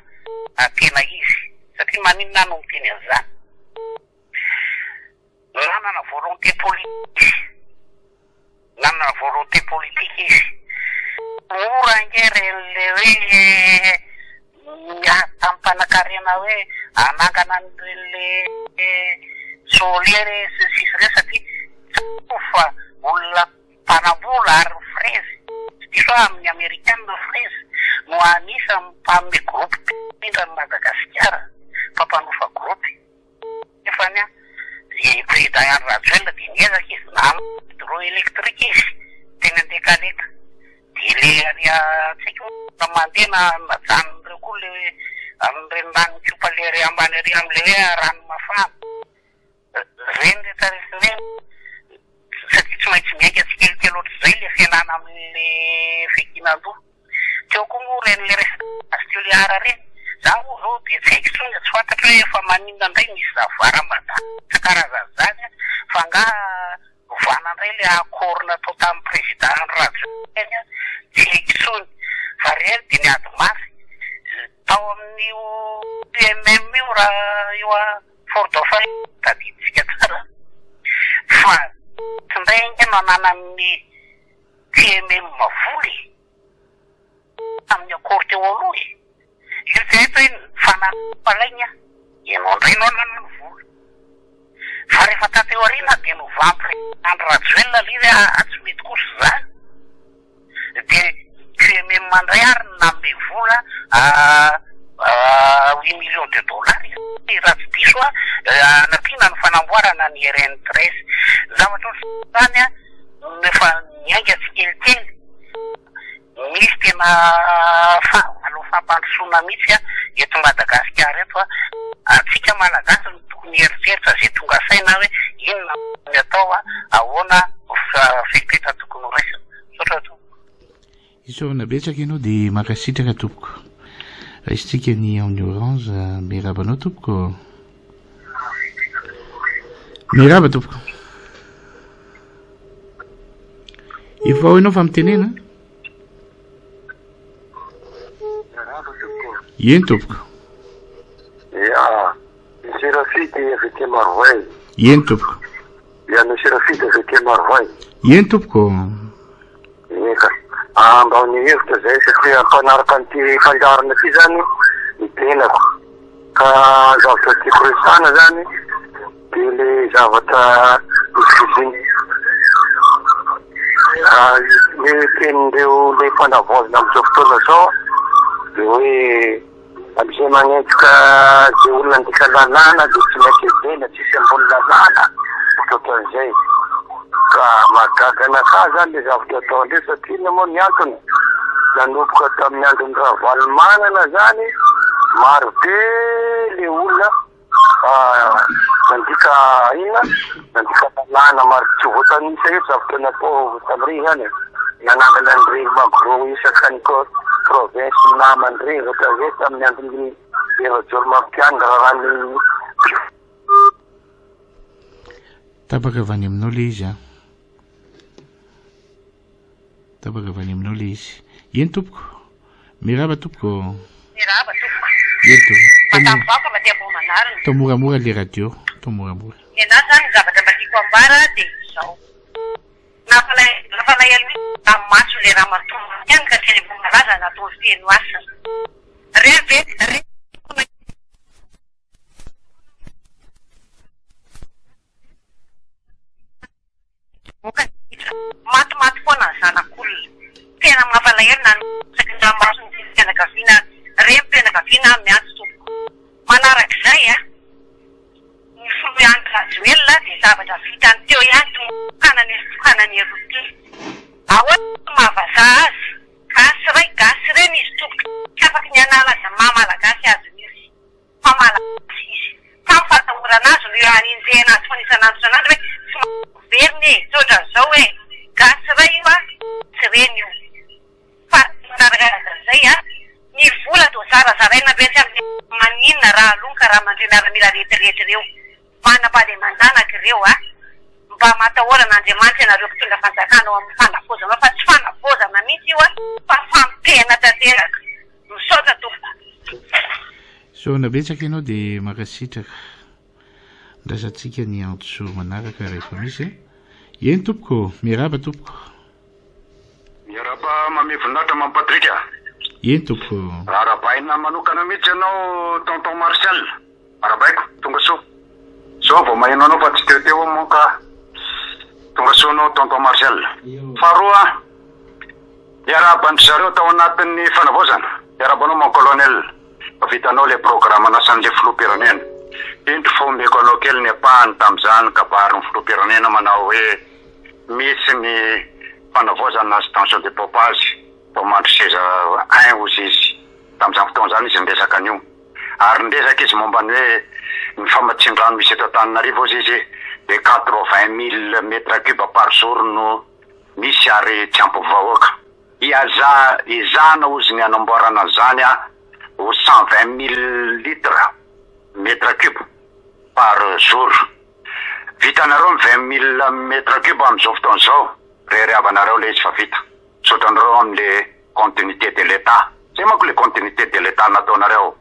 tena izy. Satria maninona aho no miteny an'izany? Nanana volonté politique izy. Nanana volonté politique izy. Mora ange ireny le hoe miady tamin'ny mpanankarena hoe hanangana an'ireny le solaire sy ny sisa ireny satria tsarovy fa olona mpanambola ary ny frezy, tsy diso aho amin'ny amerikana ny frezy no anisan'ny mpanome groupe be indrindra an'i Madagasikara, mpampanofa groupe. Nefa anie i Président Andry Rajoelina dia niezaka izy nanao hydroélectrique izy teny Andekaleka. Dia le ary tsy haiko moa mandeha na najanon'ireo koa le amin'ireny ranon'Ikopa le ary ambany ary amin'ilay hoe rano mafana. Ireny rehetra rehetra ireny satria tsy maintsy miainga tsikelikely ohatr'izay le fialana amin'le fiankinan-doha. Teo koa moa ireny le resaka base Toliara ireny. Za moa zao dia tsy haiko intsony, tsy fantatro hoe efa maninona indray misy zavaramada isan-karazany izany fa angaha ovana indray le accord natao tamin'ny président Andry Rajoelina iny an, tsy haiko intsony. Fa ireny dia niady mafy tao amin'io PMM io raha io Fort Dauphin io tadidintsika tsara fa tsy indray ange no ananan'ny PMM vola e! Tamin'ny accord teo aloha e! Io tsy haiko hoe fanalaina ianao indray no hanana ny vola. Fa rehefa taty aoriana dia novan'ny président Andry Rajoelina ilay izy hoe aa tsy mety kosa izany. Dia QMM indray ary no nanome vola
Huit millions de dollars izany raha tsy diso aho hanampiana ny fanamboarana ny RN 13. Zavatra ohatr'izany no efa niainga tsikelikely. Misy tena fahavalo fampandrosoana mihitsy eto Madagasikara eto. Antsika Malagasy no tokony hieritreritra izay tonga saina hoe inona no atao, ahoana no fepetra tokony horaisina. Misaotra tompoko.
Isaorana betsaka ianao dia mankasitraka tompoko. Raisintsika ny ao amin'ny orange. Miarahaba anao tompoko. Miarahaba tompoko. Efa ao ianao fa mitenena.
Miarahaba tompoko.
Eny tompoko.
Ya, Monsieur Rafidy avy aty Marovoay.
Eny tompoko.
Ya, Monsieur Rafidy avy aty Marovoay.
Eny tompoko.
Eka. Ah, mba ny hevitra zay satria mpanaraka an'ity fandaharana ity zany ny tenako. Ka zavatra tiako resahana zany dia le zavatra notohiziny ah, ny tenin'ireo le fanavaozana amin'izao fotoana izao dia hoe Amin'izay manenjika izay olona nandika lalàna dia tsy maintsy hevena, tsisy ambony lalàna ohatrohatran'izay. Ka mahagaga anakahy zany le zavatra ataondreo satria inona moa ny antony? Nanomboka tamin'ny andron'i Ravalomanana zany, maro be le olona Nandika inona? Nandika lalàna maro tsy voatanisa eto zavatra natao tamin'ireny zany e. Nanangana an'ireny magro isaka ny province namany ireny zavatra izay tamin'ny andron'ny Hery Rajaonarimampianina raharahan'ny
Tapaka avy any aminao le izy an. Tapaka avy any aminao le izy. Eny tompoko. Miraba tompoko.
Miraba tompoko.
Eny tompoko.
Madame Vaoka avy aty Ambohimanarina.
Atao moramora le radio. Atao moramora.
Ny anahy zany ny zavatra mba tiako ambara dia izao. Nampalahelo nampalahelo mihitsy tamin'ny maso le ramatoa maty ihany ka teny Ambohimalaza nataony feno hasina. Re ve re Mivoaka ny ditra. Matimaty foana ny zanak'olona. Tena mampalahelo na ny isaky ny ranomason'ny renim-pianakaviana renim-pianakaviana aho miantso tompoko. Manarak'izay a, ny filoha Andry Rajoelina dia zavatra vitany teo ihany tokanana ery tokanana eroa ity. Ahoana no maha vazaha azy? Gasy ray gasy reny izy tompoko tsy afaky ny hanala azy maha malagasy azy mihitsy. fa malagasy izy. Fa ny fahatahorana azy no hanenjehana azy foana isan'andro isan'andro hoe tsy mahaverina e, tsy ohatran'izao e, gasy iray io an, gasy reny io. Fa manarakaraka an'izay an, ny vola toa zarazaraina be tsy amin'ny maninona raha aloha raha mandre miaramila retraretra ireo. Manambady aman-janaka ireo a! Mba matahora an'Andriamanitra ianareo mpitondra fanjakana ao amin'ny fanavaozana ao fa tsy fanavaozana mihitsy io a! Fa famotehana tanteraka. Misaotra tompoko.
Isaorana betsaka ianao dia mankasitraka. Andrasantsika ny antso manaraka rehefa misy e. Eny tompoko, miarahaba tompoko.
Miarahaba Mamy Voninahitra Mamy Patrick a.
Eny tompoko.
Arahabaina manokana mihitsy ianao Tonton Martial. Arahabaiko, tonga soa. Zao vao maheno anao fa tsy teo teo aho moa ka. Tonga soa anao Tonton Martial. Faharoa, miarahaba an-dry zareo tao anatin'ny fanavaozana. Miarahaba anao mon colonel. Fa vitanao ilay programan'asan'ilay filoham-pirenena. Indro fa omeko anao kely ny ampahany tamin'izany kabarin'ny filoham-pirenena manao hoe misy ny fanavaozana ny station de pompage vao mandry seza un hozy izy. Tamin'izany fotoana izany izy niresaka an'io. Ary niresaka izy momba ny hoe ny famatsian-drano misy eto Antananarivo hozy izy dia 80000 mètres cubes par jour no misy ary tsy ampy vahoaka. Hiaza ezahana hozy ny hanamboarana an'izany ho 120000 litres mètres cubes par jour. Vitanareo ny 20000 mètres cubes amin'izao fotoana izao, reharehavanareo ilay izy fa vita. Misaotra anareo amin'le continuité de l'Etat. Zay manko le continuité de l'Etat nataonareo.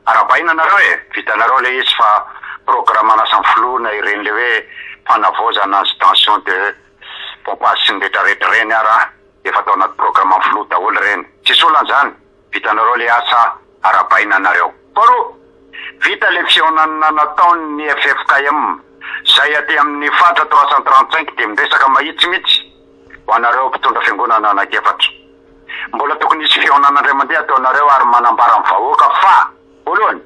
Arahabaina nareo e, vitanareo le izy fa programan'asan'ny filoha na ireny le hoe fanavaozana ny station de pompage sy ny retraretra ireny ara efa tao anaty programan'ny filoha daholo ireny. Tsisy olana zany, vitanareo le asa, arahabaina nareo. Faharoa, vita le fihaonana nataon'ny ffkm, zay aty amin'ny faritra 335 dia miresaka mahitsy mihitsy. ho anareo mpitondra fiangonana anankiefatra. Mbola tokony hisy. fihaonana indray mandeha ataonareo ary manambara amin'ny vahoaka fa, voalohany,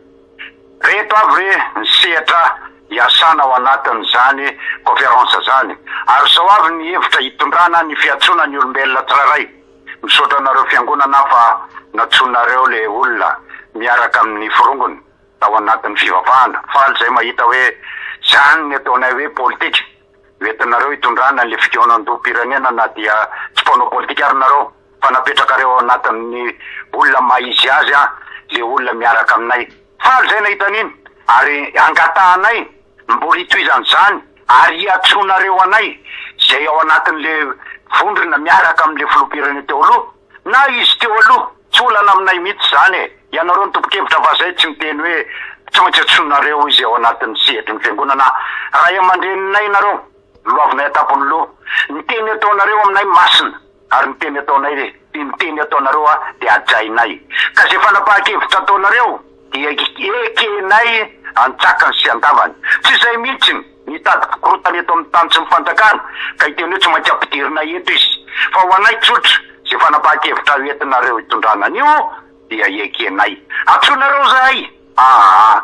reto avy re ny sehatra hiasana ao anatin'izany conférence izany ary izao avy ny hevitra hitondrana ny fiantsoana ny olombelona tsirairay. Misaotra anareo fiangonana aho fa nantsoinareo le olona miaraka amin'ny forongony tao anatin'ny fivavahana. Faly zay mahita hoe zany ny ataonay hoe politika. Hoentinareo hitondrana an'le fikaonandoham-pirenena na dia tsy mpanao politika ary nareo fa napetrakareo ao anatin'ny olona maha izy azy an le olona miaraka aminay. Faly zay nahita an'iny ary angatahanay mbola hitohizana izany ary hiantsoanareo anay izay ao anatin'le vondrona miaraka amin'le filoham-pirenena teo aloha na izy teo aloha, tsy olana aminay mihitsy izany e! Ianareo no tompon-kevitra fa zay tsy miteny hoe tsy maintsy antsoinareo izy ao anatin'ny sehatry ny fiangonana, ray aman-dreninay nareo, loavinay an-tampon'ny loha, ny teny ataonareo aminay masina. Ary ny teny ataonay re, dia ny teny ataonareo a, dia hajainay. Ka izay fanapahan-kevitra ataonareo, dia ekenay an-tsakany sy an-davany. Tsy izay mihitsy ny nitady mpikorontana eto amin'ny tany sy ny fanjakana, ka hiteny hoe tsy maintsy ampidirinay eto izy. Fa ho anay tsotra, izay fanapahan-kevitra hoentinareo hitondrana an'io, dia ekenay. Antsoinareo izahay! Aa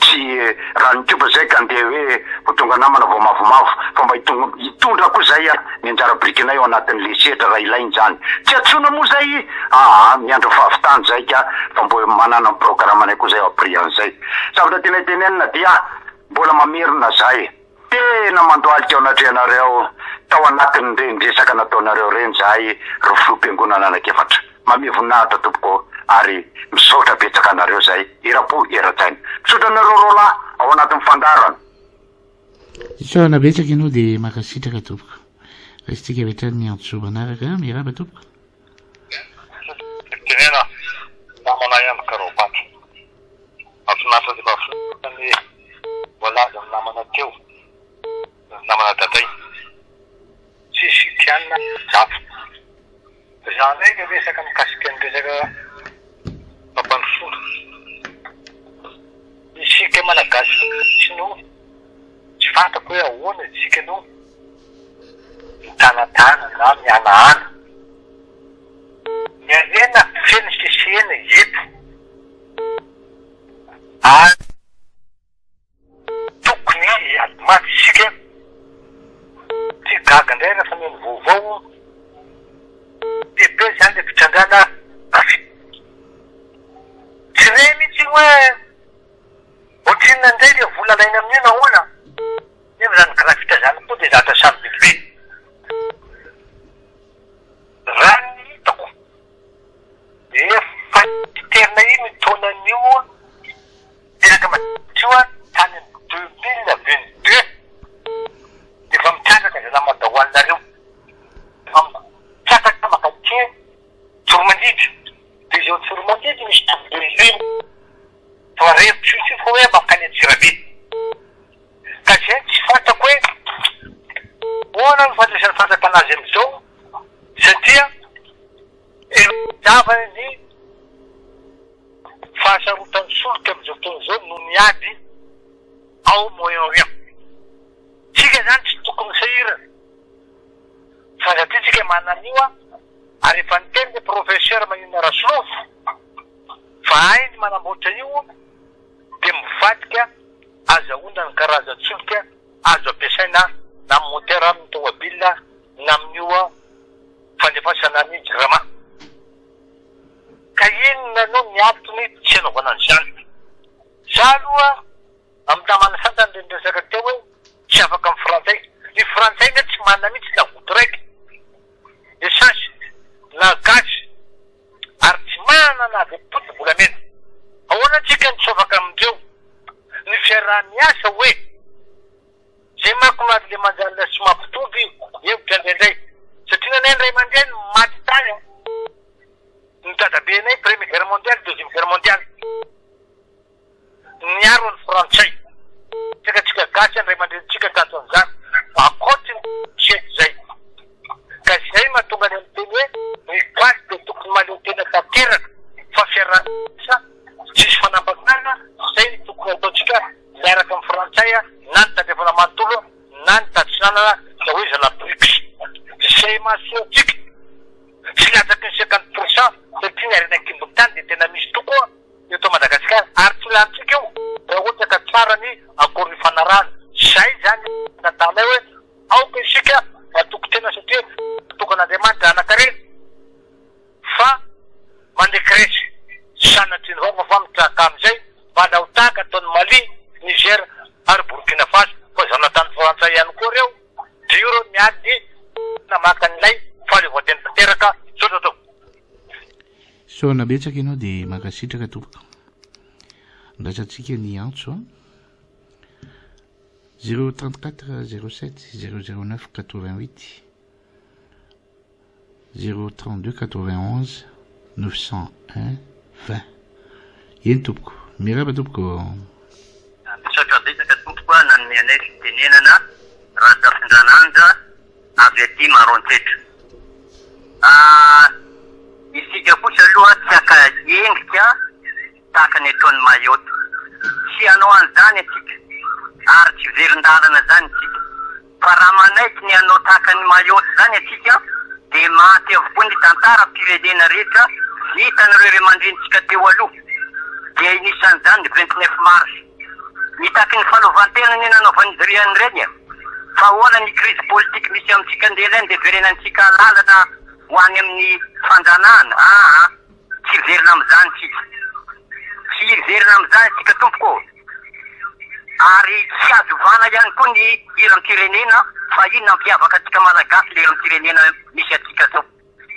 tsy raha nikopa zay ka ndeha hoe ho tonga namana vao mavomavo fa mba hitondra koa zay ny anjara birikinay ao anatin'le sehatra raha ilaina izany. Tsy antsoina moa zay aa miandry ny fahavitany zay ka fa mbo manana ny programanay koa zay après an'izay. Zavatra tianay tenenina dia mbola mamerina zay. Tena mandohalika eo anatrehanareo tao anatin'ireny resaka nataonareo ireny izahay ry filoham-piangonana anankiefatra. Mamehy voninahitra tompoko ary misaotra betsaka anareo izay eram-po eran-tsaina. Misaotra anareo roalahy ao anatin'ny fandaharana.
Isaorana betsaka ianao dia mankasitraka tompoko. Raisintsika avy hatrany ny antso manaraka. Miarahaba tompoko.
Tenena namana ihany karaobato. Mahafinaritra dia mahafinaritra ny voalazan'ny namana teo, ny namana Daday. Tsisy kianina zafy. Za ndray le resaka mikasika ny resaka fampandrosoana. Isika Malagasy mihitsy no tsy fantako hoe ahoana isika no mitanatana na mihanahana. Ny harena feno sesehena eto. Ary tokony hiady mafy isika. Tsy gaga indray rehefa mihaino vaovao lehibe izany ilay fitrandrahana graphite. Tsy re mihitsy hoe ohatrinona indray ilay vola alaina amin'io na ahoana. Nefa izany graphite izany koa dia zavatra sarobidy be. Raha ny hitako Efa niterina iny taonan'io teraka maditra io tany amin'ny 2022 efa mitrandraka zalahy madahoalina reo efa mitrandraka makaty Tsoromandidy de izao Tsoromandidy misy toby fa reviko tsotsotra hoe mankany Antsirabe ka zay tsy fantako hoe ahoana no fandraisan'ny fanjakana azy amin'izao satria Mazava ny fahasarotan'ny solika amin'izao fotoana izao noho ny ady ao Moyen Orient. Tsika izany tsy tokony sahirana fa satria tsika manana an'io ary efa niteny le professeur Maninona Rasolofo fa hainy manamboatra io dia mivadika azahoana ny karazan-tsolika azo ampiasaina na amin'ny moteur amin'ny tomobile na amin'io fandefasana ny jirama. Ka inona no ny antony tsy anaovana an'izany? Za aloha amin'ny namana sasany le niresaka teo hoe tsy afaka amin'ny frantsay. Ny frantsay anie tsy manana mihitsy na goutte raiky essence na gaz ary tsy manana na dia poti-bolamena. Ahoana tsika no tsy afaka amindreo? Ny fiaraha-miasa hoe. Zay manko no le manjary sy mampitovy hevitra indraindray satria nanay ny ray aman-dreny maty tany an, ny dadabenay premier guerre mondiale deuxième guerre mondiale niaro ny frantsay, tsika tsika gasy an ray aman-drenintsika tato an'izany ankoatry ny siècle zay ka zay mahatonga anay miteny hoe ny gasy dia tokony mahaleo tena tanteraka fa fiaraha-miasa tsisy fanambakana zay no tokony ataontsika miaraka amin'ny. Tsy latsaky ny 50% satria ny harena an-kibon'ny tany dia tena misy tokoa eto Madagasikara ary tsy lanintsika io raha ohatra ka tsara ny accord nifanarahana. Izay izany ny angatahanay hoe aoka isika hatoky tena satria natokan'Andriamanitra hanan-karena fa mandeha-kiresy. Sanatria ny vava fa mitraka amin'izay mba ho tahaka ataon'i Mali, Niger ary Burkina Faso fa zanatany frantsay ihany koa ireo. Dia io ireo miady maka an'ilay fahaleovantena tanteraka. Misaotra tompoko.
Isaorana betsaka ianao dia mankasitraka tompoko. Andraisantsika ny antso a. 034 07 009 88 032 91 901 20. Eny tompoko. Miarahaba tompoko.
Misaotra betsaka tompoko a nanome anay fitenenana Razafindrananja avy aty Maroantsetra. Ah, isika kosa aloha tsy haka endrika tahaka ny ataon'i Mayotte. Tsy hanao an'izany isika ary tsy verin-dalana izany isika. Fa raha manaiky ny hanao tahaka an'i Mayotte izany isika dia maty avokoa ny tantaram-pirenena rehetra vitan'ireo ray aman-drenintsika teo aloha, dia anisan'izany ny 29 mars. Nitaky ny fahaleovantena anie nanaovan'izy ireo an'ireny e! Fa ahoana ny crise politique misy amintsika ndeha ilay ndeha verenantsika lalana ho any amin'ny fanjanahana? Aa! Tsy hiverina amin'izany isika. Tsy hiverina amin'izany isika tompoko ô! Ary tsy azo ovana ihany koa ny hiram-pirenena fa iny nampiavaka antsika Malagasy ilay hiram-pirenena misy antsika zao.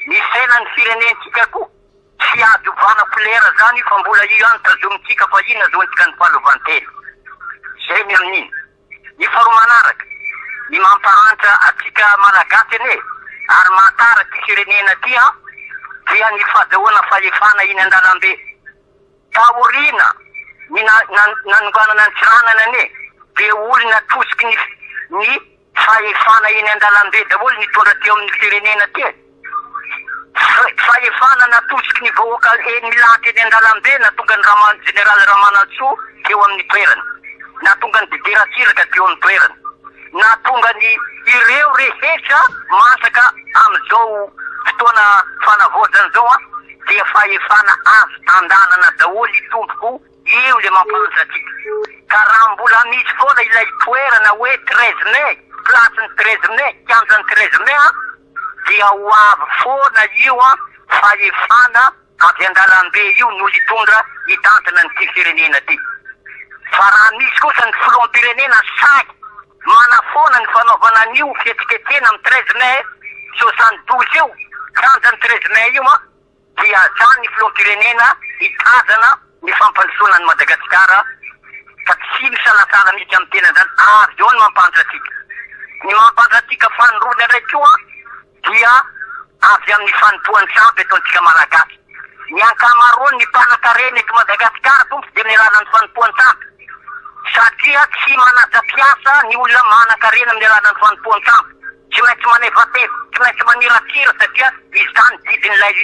Ny sainan'ny firenentsika koa tsy azo ovana couleur zany io fa mbola io ihany tazomintsika fa iny nazoantsika ny fahaleovantena. Zay ny amin'iny. Ny faharoa manaraka, ny mampahantra antsika Malagasy anie ary mahatara ity firenena ity an, dia ny fahazahoana fahefana eny an-dalambe. Taoriana ny nanonganana an'i Tsiranana anie dia olona atosiky ny ny fahefana eny an-dalambe daholo nitondra teo amin'ny firenena teo. Fahefana natosiky ny vahoaka eny milahatra eny an-dalambe nahatonga an'i Rama Jeneraly Ramanantsoa teo amin'ny toerany. Nahatonga an'i Didier Ratsiraka teo amin'ny toerany. Nahatonga ny ireo rehetra masaka amin'izao fotoana fanavaozana izao an, dia fahefana azo tan-dalana daholo tompoko io le mampahantra antsika. Ka raha mbola misy foana ilay toerana hoe 13 mai, place ny 13 mai, kianjan'ny 13 mai an, dia ho avy foana io fahefana avy an-dalambe io no hitondra hitantana an'ity firenena ity. Fa raha misy kosa ny filoham-pirenena sahy manafoana ny fanaovana an'io fihetsiketsehana amin'ny 13 mai 72 io, kianjan'ny 13 mai io an, dia zany ny filoham-pirenena hitazana ny fampandrosoana an'i Madagasikara fa tsy misalasala mihitsy amin'ny tena zany ary zao ny mampahantra antsika. Ny mampahantra antsika fanindroany indray koa dia avy amin'ny fanompoan-tsampy ataontsika Malagasy. Ny ankamaroan'ny mpanakarena eto Madagasikara tompoko dia amin'ny alalan'ny fanompoan-tsampy satria tsy manaja mpiasa ny olona manan-karena amin'ny alalan'ny fanompoan-tsampy. Tsy maintsy manevateva, tsy maintsy maniratsira satria izany didin'ilay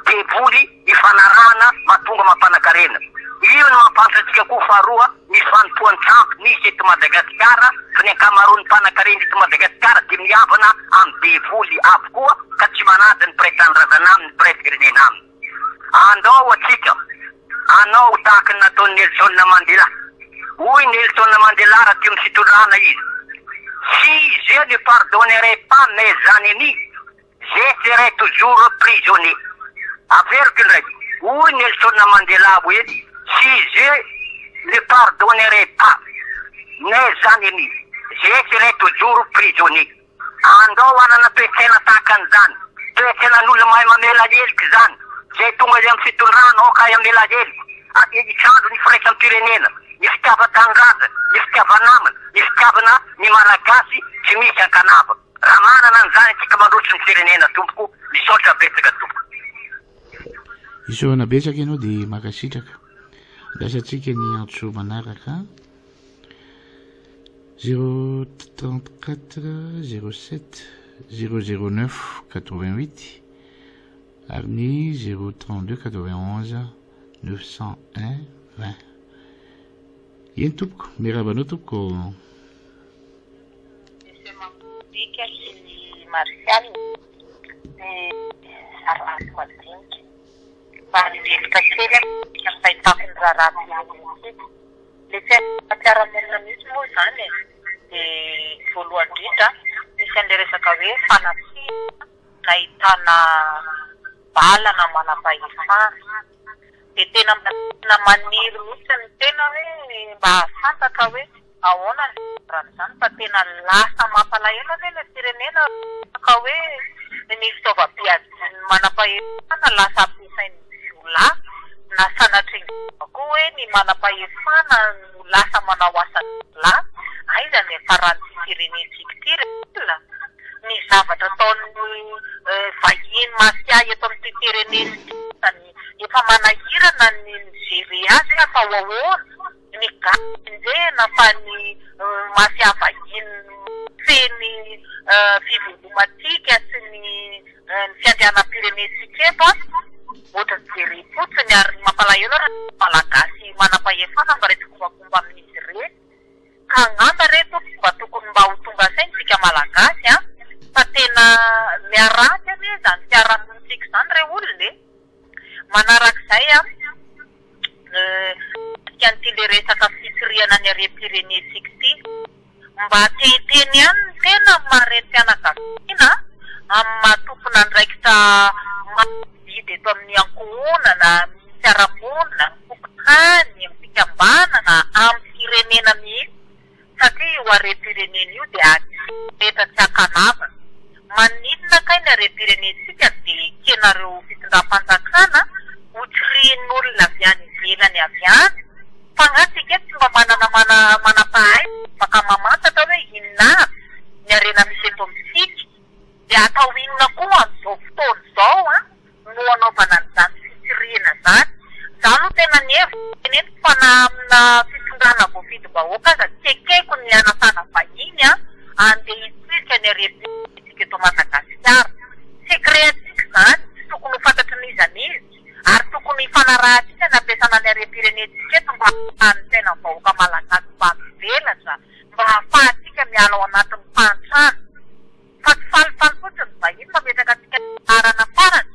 devoly ifanarahana mahatonga mampanakarena. Io no mampahantra antsika koa faharoa ny fanompoan-tsampy misy eto Madagasikara fa ny ankamaroan'ny mpanakarena eto Madagasikara dia mihavana amin'ny devoly avokoa ka tsy manaja ny mpiray tanindrazana aminy, ny mpiray firenena aminy. Andao atsika hanao tahaka ny nataon'i Nelson Mandela. Hoy Nelson Mandela raha teo amin'ny fitondrana izy, Si je ne pardonnerai pas mes ennemis, je serai toujours prisonnier. Averiko indray, hoy Nelson Mandela hoe, Si je ne pardonnerai pas mes ennemis, je serai toujours prisonnier. Andao hanana toe-tsaina tahaka an'izany. Toe-tsainan'olona mahay mamela heloka izany. Izay tonga eo amin'ny fitondrana, aoka hahay hamela heloka. Hitandro ny firaisam-pirenena, ny fitiavan-tanindrazana, ny fitiava-namana, ny fitiavana ny Malagasy tsy misy ankanavaka. Raha manana an'izany isika mandroso ny firenena tompoko. Misaotra betsaka tompoko.
Isaorana betsaka ianao dia mankasitraka. Andraisantsika ny antso manaraka. 034 07 009 88 ary ny 032 91 901 20. Eny tompoko, miarahaba anao tompoko.
Monsieur Mampiaka sy Martial dia. iarahan'ny madinika. Mba hevitra kely mikasika ny fahitako ny raharaham-pirenentsika. Ilay fiainam-piarahamonina mihitsy moa izany e, dia voalohany indrindra misy an'ilay resaka hoe fanafihana nahitana bala na manam-pahefana. Dia tena mba tena maniry mihitsy ny tena hoe mba hahafantatra hoe ahoana ny fivoaran'izany fa tena lasa mampalahelo anie ilay firenena ka hoe ny fitaovam-piadian'ny manam-pahefana lasa ampiasain'ny jiolahy na sanatria koa hoe ny manam-pahefana no lasa manao asa jiolahy. Aiza ny hiafaran'ity firenentsika ity ry olona? Ny zavatra ataon'ny vahiny mafia eto amin'ity firenena ity aza Efa manahirana ny mi-gerer azy hoe atao ahoana, ny gasy enjehina fa ny mafia vahiny mifehy ny fivelomantsika sy ny ny fiandrianam-pirenentsika eto an, ohatran'ny jerem-potsiny ary ny mampalahelo ary ny malagasy manam-pahefana mba re tsikombakomba amin'izy ireny. Ka angamba re tompoko mba tokony mba ho tonga saina isika malagasy an, fa tena miharatsy anie izany fiarahamonintsika izany re olona e! Manarak'izay an, mikasika an'ity le resaka fitsirihana ny harem-pirenentsika ity, mba te hiteny ihany ny tena amin'ny maha renim-pianakaviana, amin'ny maha tompon'andraikitra mandidy eto amin'ny ankohonana, amin'ny fiarahamonina, amin'ny fokontany, amin'ny fikambanana, amin'ny firenena mihitsy satria io harem-pirenena io dia rehetra tsy ankanavana. Maninona kay ny harem-pirenentsika dia ekenareo fitondram-panjakana ho tsirihin'olona avy any ivelany avy any? Fa nga tsika eto tsy mba manana manam-pahaizana afaka mamantatra hoe inona avy ny harena misy eto amintsika? Dia atao inona koa amin'izao fotoana izao an no anaovana an'izany fitsirihana izany? Izaho aloha tena nihevitra, teneniko fa na amina fitondrana voafidim-bahoaka aza tsy ekeko ny hanasana vahiny an handeha hitsirika ny harem-pirenentsika eto Madagasikara. Secret antsika izany, tsy tokony ho fantatry n'iza n'iza ary tokony hifanarahantsika ny hampiasana ny harem-pirenentsika eto mba hahafahan'ny fiainan'ny vahoaka malagasy mba mivelatra, mba hahafahantsika miala ao anatin'ny fahantrana. Fa tsy falifaly fotsiny ny vahiny mametraka antsika laharana farany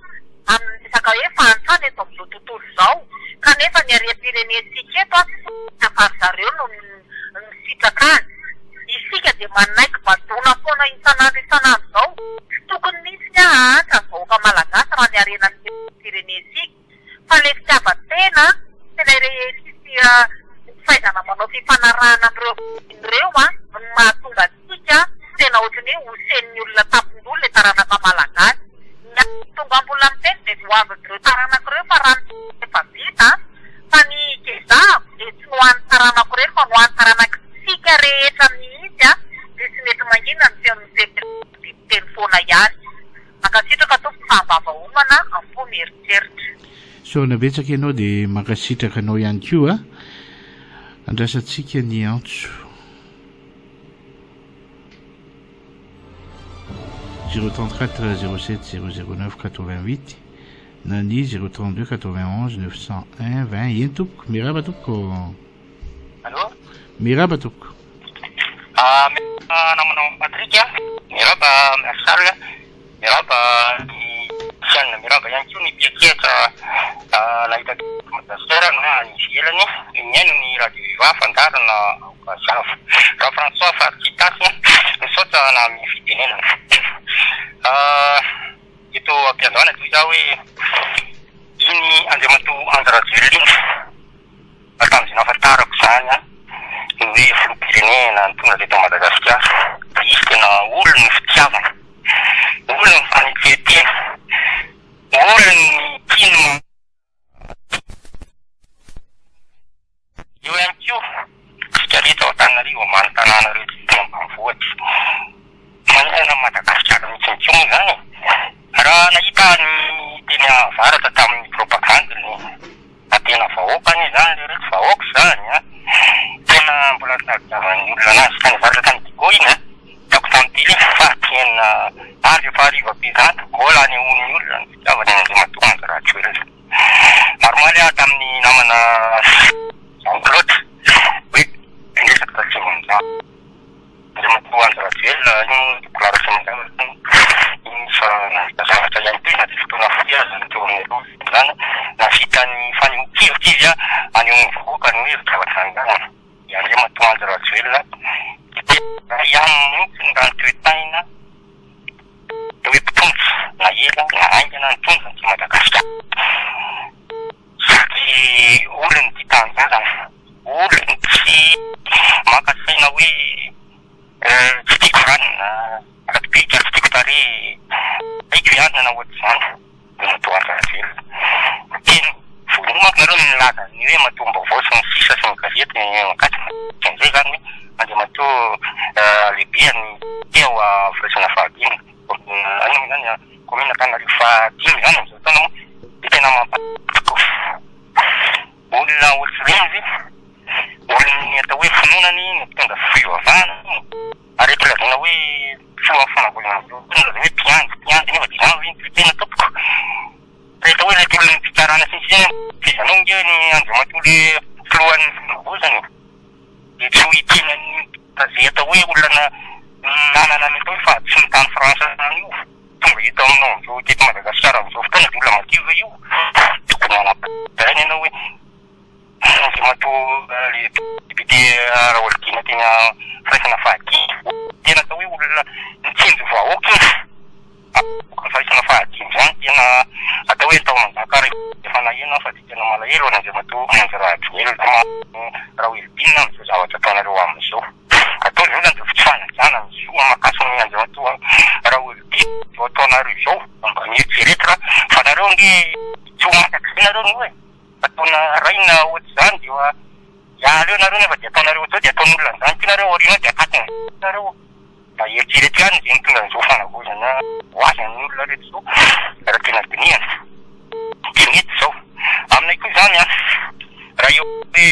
amin'ny resaka hoe fahantrana eto amin'izao tontolo izao, kanefa ny harem-pirenentsika eto tsy fantatra fa ry zareo no misitraka azy. Isika dia manaiky badoana foana isan'andro isan'andro izao. Tsy tokony mihitsy ny hahantra ny vahoaka malagasy raha ny harena misy eto amin'ny firenentsika. Fa le fitiavan-tena sy ilay re tsisy fahaizana manao fifanarahana amin'ireo vahiny ireo no mahatonga antsika tena ohatran'ny hoe hosen'ny olona tampon-doha ilay taranaka malagasy. Ny tonga mbola miteny dia ny hoavin'ireo taranaka ireo fa raha ny efa vita fa ny hikezahako dia tsy ny ho an'ny taranako irery fa ny ho an'ny taranakitsika rehetra mihitsy dia tsy mety mangina ny feon'ny fepetra dia miteny foana ihany. Mankasitraka tompoko fa ambava homana am-po mieritreritra.
Isaorana betsaka ianao dia mankasitraka anao ihany koa. Andrasantsika ny antso. 034 07 009 88 na ny 032 91 901 20 eny tompoko. Miraba tompoko.
Allô?
Miraba tompoko.
Ah, miarahaba namana Patrick a, miarahaba Marshall, miarahaba ny Tiana, miarahaba ihany koa ny mpiantsehatra nahita teto Madagasikara na any ivelany mihaino ny Radio Viva fandaharana Aoka Hazava. Raha François Faritra Itasy, misaotra nahamin'ny fitenenana. Ah, eto am-piandohana dia hoy za hoe iny Andriamatoa Andry Rajoelina iny, Fa tamin'izay nahafantarako izany an, ny hoe filoham-pirenena nitondra teto Madagasikara dia izy tena olon'ny fitiavana, olon'ny fanetren-tena, olon'ny tia ny Eo ihany koa isika rehetra ao Antananarivo, ambany tanàna rehetra ety ambanivohitra, manerana an'i Madagasikara mihitsy koa moa izany e. Raha nahita ny teny avaratra tamin'ny propagande-ny Fa tena vahoaka anie izany lery, tsy vahoaka izany an! Tena mbola tadiavan'ny olona anazy tany avaratra tany Diego iny an! Hitako tamin'ny télé fa tena ary efa hariva be izany mbola anehoan'ny olona ny fitiavany an'Andriamatoa Andry Rajoelina. Ary omaly aho tamin'ny namana Jean Claude hoe niresaka tatsimo amin'izany. Andriamatoa Andry Rajoelina io moa Nicolas Ratsimandrava iny fa nahita zavatra ihany koa izy na dia fotoana fohy aza. fahombiazana teo amin'ny fitondrana, nahavita ny fanehoan-kevitra izy haneho amin'ny vahoaka ny hoe zavatra anganana. I Andriamatoa Andry Rajoelina dia tena iray aminy mihitsy ny raha ny toe-tsaina atao hoe mpitondra na ela na haingana nitondra an'ity Madagasikara. Sady olon'ny tia tanindrazana, olon'ny tsy maka saina hoe tsy tiako ranona, sady bika tsy tiako tarehy, haiko ihany nanao ohatr'izany. Andriamatoa Andry Rajoelina. Teny voalohany manko nareo no nilaza ny hoe matoam-baovao sy ny sisa sy ny gazety mikasika an'izay izany hoe Andriamatoa lehiben'ny teo firaisana fahadimy inona moa izany commune Antananarivo fahadimy izany amin'izao fotoana moa dia tena mampalahelo tokoa. Olona ohatr'ireny ve? Olon'ny atao hoe finoana anie no mpitondra fivavahana. Ary eto lazaina hoe filohan'ny fanavaozana amin'izao fotoana lazaina hoe mpiandry, mpiandry nefa dia izany ve ny toe-tena tompoko? Rehefa hoe ireto olon'ny fitsarana sy ny sisa fehezanao ange ny Andriamatoa le filohan'ny fanavaozana e! Dia tsy ho hiteny an'ny izay atao hoe olona nanana ny atao hoe fahadisoany tany France tany io tonga eto aminao amin'izao teto Madagasikara amin'izao fotoana dia olona madio ve io? Tokony hanam-pahaizana ianao hoe Andriamatoa le député Raholdina teny firaisana fahadimy, tena atao hoe olona mitsinjo vahoaka izy, firaisana fahadimy izany tena atao hoe atao manjaka ary efa naheno aho fa dia tena malahelo an'Andriamatoa Andry Rajoelina Raholdina amin'izao zavatra ataonareo aminy izao. Atao izao izany dia tsy fanajana ny zo aman-kasin'ny Andriamatoa Raholdina izao ataonareo izao, mba mieritrereta fa nareo ange tsy ho mandrakizay nareo no e. Ataona ray na ohatr'izany dia hiala eo nareo nefa dia ataonareo ohatr'izao dia ataon'olona an'izany koa nareo aoriana ao dia akatony nareo. Mba eritrereto ihany izay mitondra an'izao fanavaozana ho azy an'ny olona rehetra izao raha tena dinihana. Tsy mety izao. Aminay koa izany an, raha eo hoe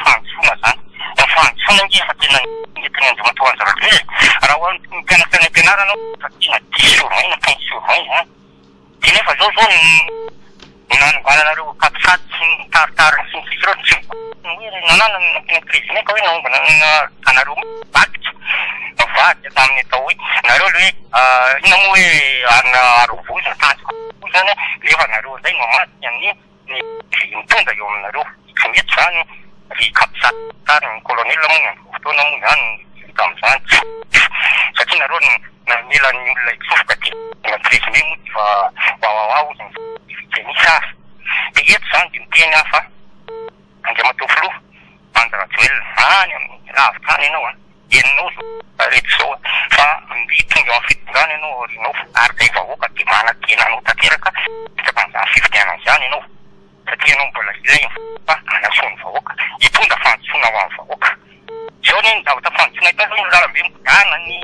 fandrosoana izany, ny fandrosoana ange efa tena nentin'ny Andriamatoa Andry Rajoelina e. Raha ho an'ny mpianatra any am-pianarana ao efa tena dix sur vingt na quinze sur vingt izany. Dia nefa zao zao ny nanongananareo capsat sy ny taritariny sy ny sisa ireo tsy hoe nanana ny nampiana président ka hoe naongana anareo mivadika mivadika tamin'ny atao hoe nareo le hoe inona moa hoe arina arovozona tanjona zany nefa nareo indray mamadika ny ny mitondra eo aminareo. Tsy mety izany ry capsat ary ny colonel moa ny amin'izao fotoana moa izany tsy hita amin'izany satria nareo namela ny olona hitsofoka dia ny présumé moa dia efa wawawa hozy ny vitsy an'isa ary. Dia eto izany dia miteny aho fa Andriamatoa Filoha Andry Rajoelina any amin'ny lavitra any ianao an! Henonao izao rehetra izao fa mby tonga eo amin'ny fitondrana ianao aorianao ary izay vahoaka dia manantena anao tanteraka hipetraka amin'izany fifidianana izany ianao satria ianao mbola ilaina fa hanasoa ny vahoaka, hitondra fandrosoana ho an'ny vahoaka. Izao anie ny zavatra fandrosoana hitanao ny lalambe migodàna, ny